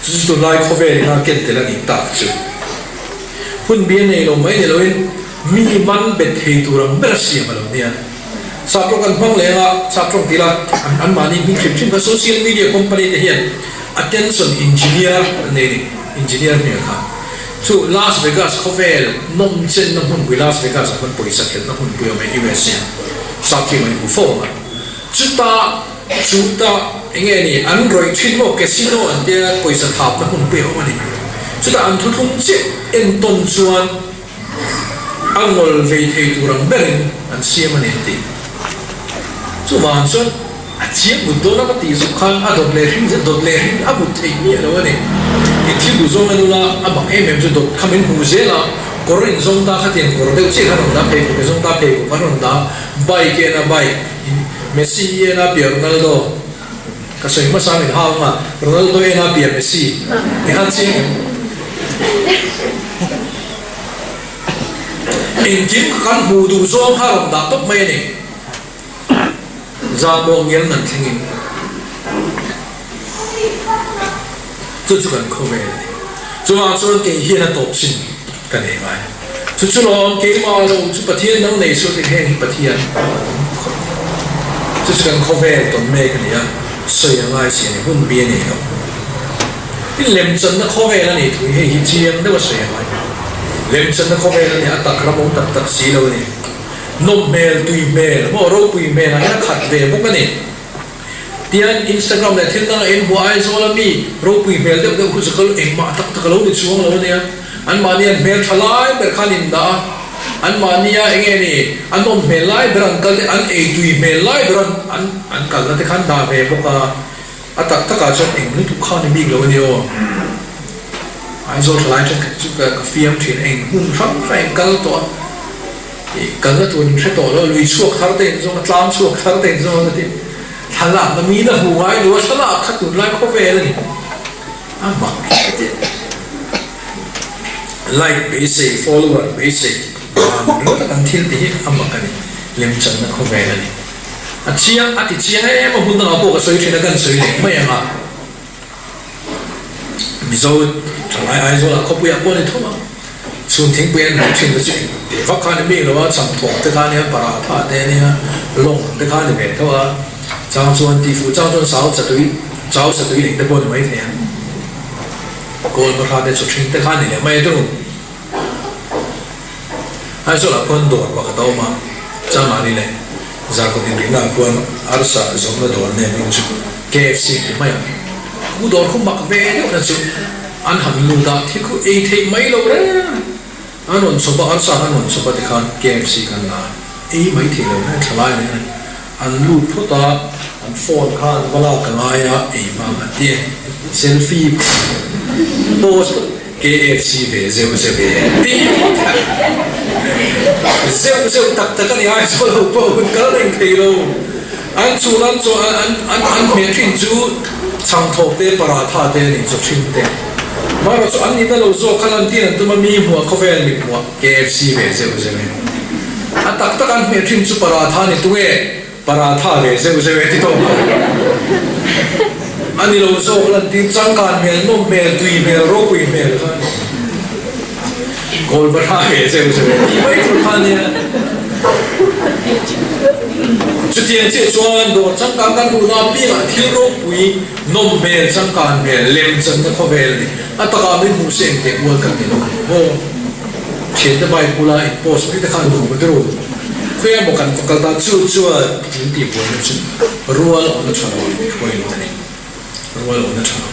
Chu chu tunlai khawvel ina ken tel a nih tak chu. Hun bi a nei lo mai ni loin mi man bet thei tur ang ber a siam a lo nia. Saptawng kan hmang leng a, saptawng ti ila an anmahni hming hrim hrim kha social media company te hian attention engineer an nei a ni, engineer hmel kha. Chu Las Vegas khawvel nawm chenna hmunpui Las Vegas ah khan pawisa khelhna hmunpui a awm e USA ah sap film an hmu fo ang a. Chuta chuta enge ni an rawih thin maw casino an tia pawisa thapna hmunpui a awm a ni. Chutah an thuthlung chiah entawn chuan A ngawl vei thei tur ang berin an siam a ni an ti. Chuvang chuan a chiang mut dawn a ka tih zawk khan a dawt leh hring dawt leh hring a mut theih miah lo a ni. I thil duh zawng en ula a mak em em chu dawt kha min hmuh zel a, kawr in zawng ta khatiang kawr deuh chiah khan rawn dah, pheikhawk in zawng ta pheikhawk an rawn dah, bike en a bike, Messi en a piah Ronaldo. Ka sawi hmasa min hau anga Ronaldo en a bia Messi ti khan chiang em? Engkim ka kan hmuh duh zawng kha rawn dah tawp mai a ni. Zahmawh ngial ngan thlengin chu chu kan khawvel a ni. Chuvang chuan kei hian a tawp chin ka nei ngai. Chu chu lawm keimah lo chu Pathian dang nei suh tih heng hi Pathian a awm khawp mai. Chu chu kan khawvel tawn mek a ni a, sawi a ngai si a ni, hun bi a nei lo. Tin lemchanna khawvel a nih thu hi hei hi chiang deuh a sawi a ngai. Lemchanna khawvel a ni a, tak ram awm tak tak si lo a ni. Nawm hmel, tui hmel, maw ropui hmel ah hian a khat ve bawk a ni. Tian Instagram leh thil danga in hmuh Aizawl a mi ropui hmel deuh deuh khu chu kal engmah tak tak a lo ni chuang lo ania. Anmahni an hmel tha lai ber khan in dah a, anmahnia eng nge ni an awm hmel lai ber an kal te, an ei tui hmel lai ber an an an kalna te khan dah ve bawk a. A tak takah chuan eng lutuk kha ni bik lo ania aw. Aizawl tha lai thenkhat chu ka ka fiam thin eng hmun hrang hrang in kal tawh a. Ih kalna tur in hre tawh lo, lui chhuak thar te in zawng a, tlang chhuak thar te in zawng a ka ti. Thlalak na mi na hmu ngai lo a, thlalak kha tunlai khawvel a ni. A mak ka ti. Like beisei, follower beisei dan ringawt a kan thil ti hi a mak a ni. Lemchanna khawvel a ni. A chiang, a ti chiang em a, hmun dangah pawh ka sawi thin a, kan sawi leh mai ang a. Mizo thalai Aizawlah khawpuiah pawh a ni tho a, chhun thingpui an hmeh thin te chu eng teh vak kha a ni bik lo a, changthawk te kha a nia, paratha te a nia, lawng te kha a ni ve tho a, chang chuan tifuh chang chuan sau chatui, chau chatui leng te pawh a ni maithei a, kawl hmahra te chawthring te kha a ni leh mai a turu. Aizawlah khuan dawr pakhat a awm a, Chamari leh Zarkawt inrihnaah khuan arsa zawrhna dawr nen hming chu KFC ti mai ang. Khu dawr khu mak ve deuhna chu an han lut a, thil khu ei theih mai lo reng. An rawn chhawp a, arsa an rawn chhawp a tikhan KFC khan la ei mai thei lo reng thalai mai a ni. An lut phawt a, an phone kha an va lak a ngai a, ei hmang an ti. Selfie post KFC ve zeuh zeuh e tih phawt a zeuh zeuh tak tak a ni Aizawl ho pawh hun kal reng thei lo. An chhun an chaw an an an hmeh thin chu chhangthawk te paratha te a nih chaw thin te. Marawh chu an nihna lo zawk kha lan tir an tum a mi hmuah khawvel mit hmuah KFC ve zeuh zeuh e. A tak tak an hmeh thin chu paratha ni tunge paratha ve zeuh zeuh e ti tawh mai. A ni lo zawk lan tir changkan hmel, nawm hmel, tui hmel, ropui hmel kha a ni. Kawl paratha ve zeuh zeuh e tih mai tur kha a nia. Chutiang chiah chuan dawr changkan kan duhna apiangah thil ropui nawm hmel, changkan hmel, lemchanna khawvel a ni. A takah min hmuh se engteh ual kan ni lo maw? Thiante bike bula in post mai te khan duh maw ru? Khawiah maw kan va kal ta chu chuan min tih buaina chu rual awmna tha lo in hruai lut a ni. Rual awmna tha lo.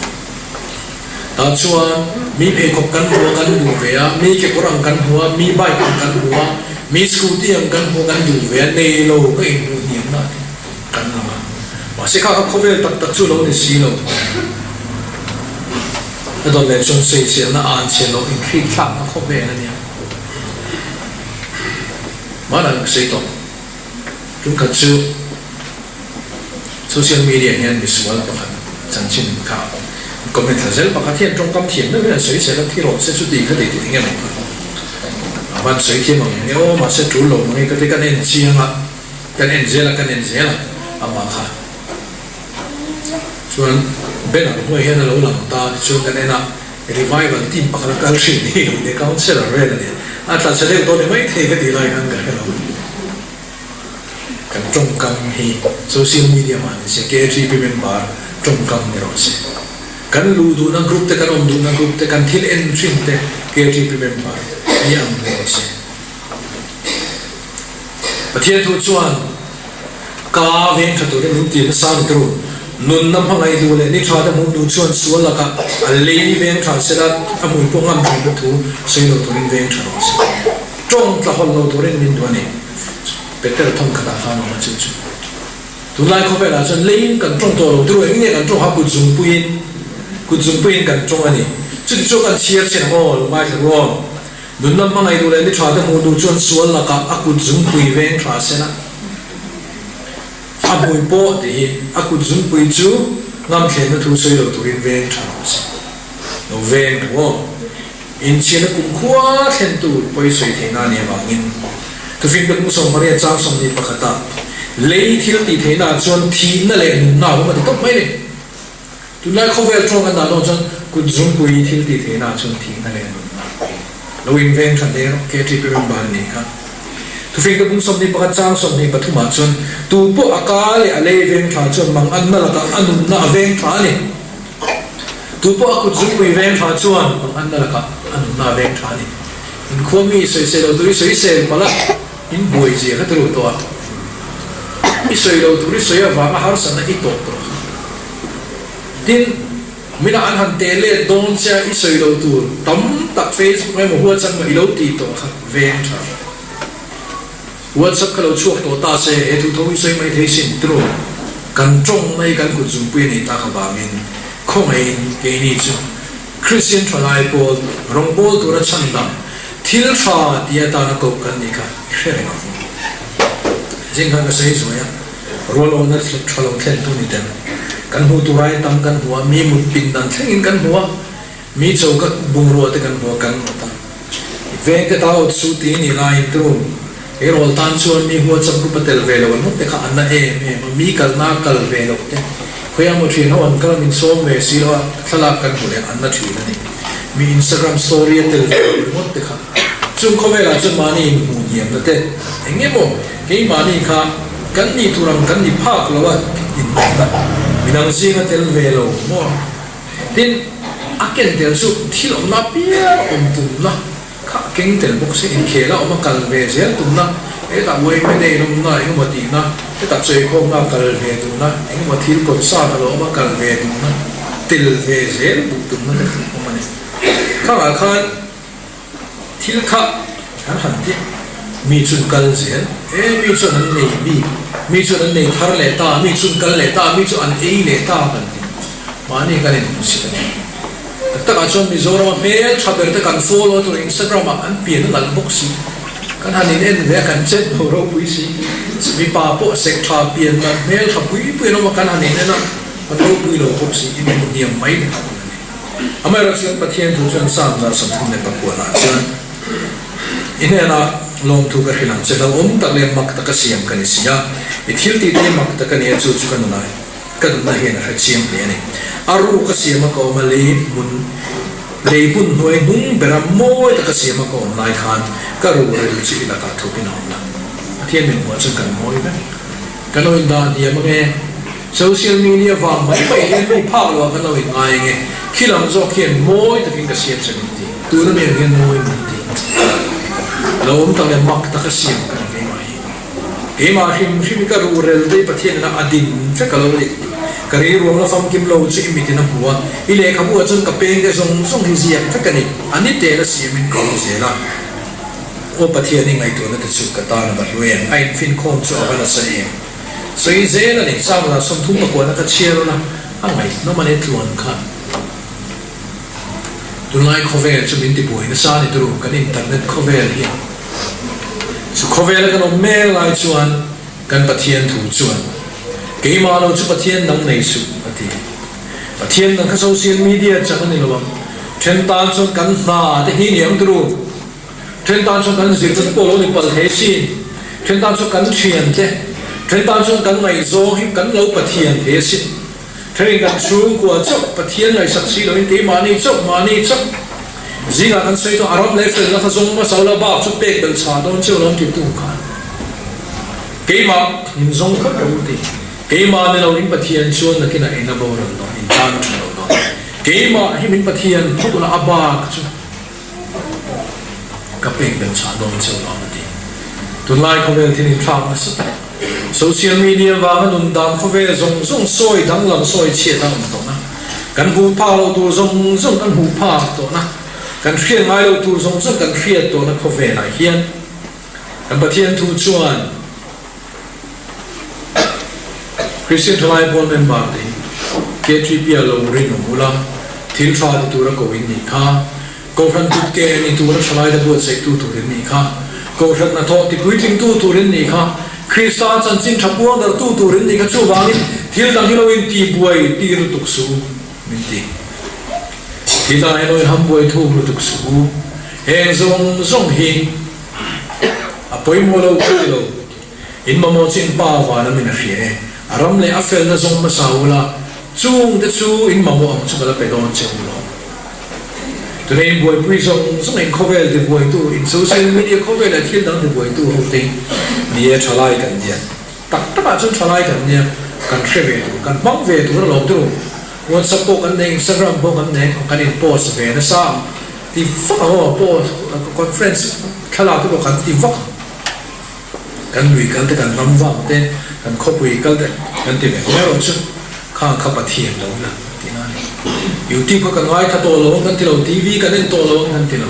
Tah chuan mi pheikhawk kan hmu a kan duh ve a, mi kekawr ang kan hmu a, mi bike ang kan hmu a, mi scooty ang kan hmu a kan duh ve a, nei lo ka inhmuh hniam na te kan lang a. Mahse kha kha khawvel tak tak chu lo ni si lo. A dawn leh chuan sawiselna an chhe loh inhrik thlakna khawvel a nia. Hmanah ka sawi tawh. Tumkhat chu social media hian misual pakhat chanchin kha comment thla zel pakhat hian tawngkam thiam deuh hian an sawi sel a, thi rawh se chuti kha tih tih eng emaw kha a van sawi thiam ang eng emaw mahse tul lo mange ka ti kan en chiang a, kan en zel a kan en zel a amah kha chuan banner hnuai hian a lo lang ta tichuan kan en a. Revival team pakhat a kal thin hi lo ni, councellor vel a ni. A tla chhe deuh dawn ni maithei ka tih lai khan ka hre lo. Kan tawngkam hi social media mah ni se, KTP member tawngkam ni rawh se. Kan luh duhna group te, kan awm duhna group te, kan thil en thin te KTP member ni ang ni rawh se. Pathian thu chuan ka veng tha turin min ti nasa ni turu. Nunna hmangaih duh leh ni tha te hmuh duh chuan sual lakah a lei veng tha sela a hmui pawh ngam theihna thu sawi lo turin veng tha rawh se. Tawng tla hawlh lo turin min duh a ni. Peter thawm khatah khan awm a chu chu. Tunlai khawvelah chuan leiin kan tawng tawh lo turu eng nge kan tawng kha kut zungpuiin kut zungpuiin kan tawng a ni. Chuti chu kan chhiar chhin ang aw, lungaithla ruang. Nunna hmangaih duh leh ni tha te hmuh duh chuan sual lakah a kut zungpui veng tha sen a, a hmui pawh tih hi a kut zungpui chu ngamthlenna thu sawi lo turin veng tha rawh se. Lo veng tho aw. Inchhiarna kumkhua thlen tur pawi sawi theihna a nih avangin Thufing te Pu Sawmpariat chang 21 ah lei thil tih theihna ah chuan thihna leh nunna a awm a ti tawp mai ni. Tunlai khawvel tawng an dah dawn chuan kut zungpui thil tih theihna ah chuan thihna leh nunna lo inveng tha hle rawh KTP member a nih kha. Thufing te bung 21 chang 23 ah chuan tu pawh a ka leh a lei veng tha chuan mang anna lakah a nunna a veng tha a ni. Tu pawh a kut zungpui veng tha chuan mang anna lakah a nunna a veng tha a ni. Inkhua mi sawisel lo tur i sawisel palh a. In buai zia kha turu tawh a, i sawi lo tur i sawi avanga harsatna i tawh tawh kha. Tin, mina an han teh let dawn che a, i sawi lo tur tam tak Facebook emaw WhatsApp emaw i lo tih tawh kha veng tha rawh. WhatsApp kha lo chhuak tawh ta se, he thu tho i sawi mai thei sin turu. Kan tawng mai kan kut zungpui a nih tak avangin khawngaihin keini chu Kristian thalai pawl rawngbâwl tura chhandam thil tha ti atana koh kan nih kha i hre reng ang. Zing khan ka sawi zuai a, rualawna tha lo thlentu ni tel kan hmuh tur aia tam kan hmu a, mi mut pindan thlengin kan hmu a, mi choka bungrua te kan hmu a, kan awt a. Veng te ta awt suh ti nih laiin tru he rawl tan chuan mi huatchap group a tel ve lo an ngawt te kha an na em em a, mi kalna a kal ve loh te khawiah maw thian ho an kal a min sawm ve si lo a, thlalak kan hmu leh an na thin a ni. Mi Instagram story a tel ve loh ringawt te kha chung khawvelah chuan mahni inhmuh hniamna te eng emaw keimahni kha kan nih tur ang kan ni phak lo a inhmuhna midang zinga tel ve lo maw? Tin, a ken tel chu thil awmna apiang awm tumna kha a keng tel bawk se, inkhel a awm a kal ve zel tumna, hetah uaimene in awmna engemaw tihna, hetah chawikhawmna a kal ve duhna, engemaw thil concert a lo awm a kal ve duhna, tel ve zel duh tumna te kha awm a ni. Khangah khan. Thil kha an han ti, mi chun kal zel, e mi chuan an nei bik, mi chuan an nei thar leh ta, mi chun kal leh ta, mi chu an ei leh ta kan ti. Mahni kan inhmusit a ni. Tak takah chuan Mizorama hmel tha ber te kan follow tur Instagram ah an pian a nalh bawk si. Kan han in en ve a kan chet lo ropui si. Mipa pawh sek tha pian nalh hmel tha pui pui an awm a kan han in en a kan ropui lo bawk si, inhmuh hniam mai te kha a awm a ni. Amaherawhchu chuan Pathian thu chuan Psalm 139 ah chuan, I hnenah lawmthu ka hrilh ang che, hlauhawm tak leh mak taka siam ka ni si a, i thil tih te hi mak tak a ni a, chu chu ka nunah ka nunna hian a hre chiang hle a ni. A ruk a siam a ka awm a, lei hmun lei hmun hnuai hnung bera mawi taka siam a ka awm lai khan ka ruhrel chu i lakah thupin a awm la. Pathian min hmuah chuan kan mawi vek. Kan lo indah hniam ange. Social media vang mai mai hian mi phak lo ah kan lo in ngai ange. Khi lam zawk hian mawi takin ka siam che min ti. Tuna mi ang hian mawi min ti. Lo awm tak leh mak taka siam ka ni keimah hi. Keimah hrim hrim hi ka ruhrel te hi Pathian ina a din vek a lo ni. Ka rilruang la famkim lo chu i mitin a hmu a, i lehkhabu ah chuan ka pengte zawng zawng hi ziak vek a ni. A ni tel a siamin ka awm zel a. Aw Pathian, i ngaihtuahna te chu ka tan a va hlu em? A infinkhawm chu a va nasa em? Sawi zel a ni. Samuel-a 30 pakuana ka chhiar ula, a ngaihnawm a ni tluan kha. Tunlai khawvel chu min tibuai nasa a ni turu, kan internet khawvel hi. Chu khawvela kan awm mek lai chuan kan Pathian thu chuan, Keimah lo chu Pathian dang nei suh, a ti. Pathian dang kha social media chang a ni lo ang. Then tan chuan kan hna te hi ni ang turu. Then tan chuan kan zirna te pawh lo ni palh thei asin. Then tan chuan kan thian te, then tan chuan kan ngaihzawng hi kan lo Pathian thei asin. Thenin kan chhungkua chauh Pathian ngaihsak si loin keimahni chauh mahni chauh zingah kan sawi chuan a ram leh felna kha zawng hmasa ula bak chu pek belh chhah dawn chiah lo an ti tung khan keimah min zawng phawt rawh u ti. Keimah ni loin Pathian chuan nakinah eng a boral dawn in tan a tha lo dawn. Keimah hi min Pathian phawt ula a bak chu Ka pek belh chah dawn cheu lo a ti. Tunlai khawvel thil inthlak nasa tak, social media vanga nun dan khawvel zawng zawng sawi danglam sawi chhiat a awm tawh na, kan hmuh phak loh tur zawng zawng kan hmuh phak tawh na, kan hriat ngai loh tur zawng zawng kan hriat tawh na khawvelah hian kan Pathian thu chuan Christian Thalai Pawl member te hi KTP-a lo rinawm ula, thil tha ti tura ko in nih kha. Kohhran kutke ni tura thalaite buatsaihtu tur in nih kha. Kohhran hnathawh ti puitlingtu tur in nih kha. Krista chanchin tha puangdartu tur in nih kha. Chuvangin thil dang hi lo in ti buai tir lutuk suh u, min ti. Thil dang hi lo in ham buai thuk lutuk suh u. Heng zawng zawng hi. A pawimawh lo ka ti lo. In mamawh chu in pa van a min a hria e. A ram leh a felna zawng hmasa ula, chung te chu in mamawh ang chu ka la pe dawn che u lo. Tuna in buaipui zawng zawng in khawvel tibuaitu, in social media khawvel leh thil dang tibuaitu ho te ni e thalai kan nia. Tak takah chuan thalai kan nia, kan hre ve tur, kan hmang ve tur alawm turu. WhatsApp pawh kan nei, Instagram pawh kan nei, kan in post ve nasa ang. Ti vak ang aw post conference thlalak te pawh kan ti vak ang. Kan lui kal te kan ram vang te kan khawpui kal te kan ti ve mai erawh chu khang kha Pathian lo la ti na a ni. YouTube kha kan ngaithla tawh lo ang kan ti lo, TV kan en tawh lo ang kan ti lo.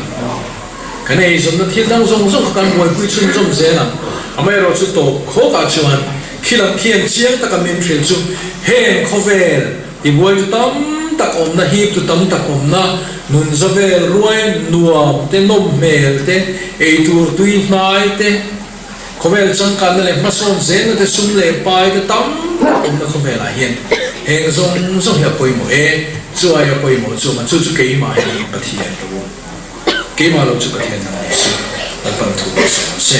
Kan eizawnna thil dang zawng zawng kha kan buaipui chhunzawm zel ang. Amaherawh chu tawp khawkah chuan khilam khian chiang taka min hrilh chu heng khawvel Tibuaitu tam tak awmna, hiptu tam tak awmna, nun zavel ruai nuam te, nawm hmel te, eitur tui hnai te, khawvel changkanna leh hmasawn zelna te, sum leh pai te tam tak awmna khawvelah hian heng zawng zawng hi a pawimawh e, chu aia pawimawh chu awm a, chu chu keimah hian Pathian lo awm. Keimah lo chu Pathian dang ni suh, Lalpan thu a sawi ang se.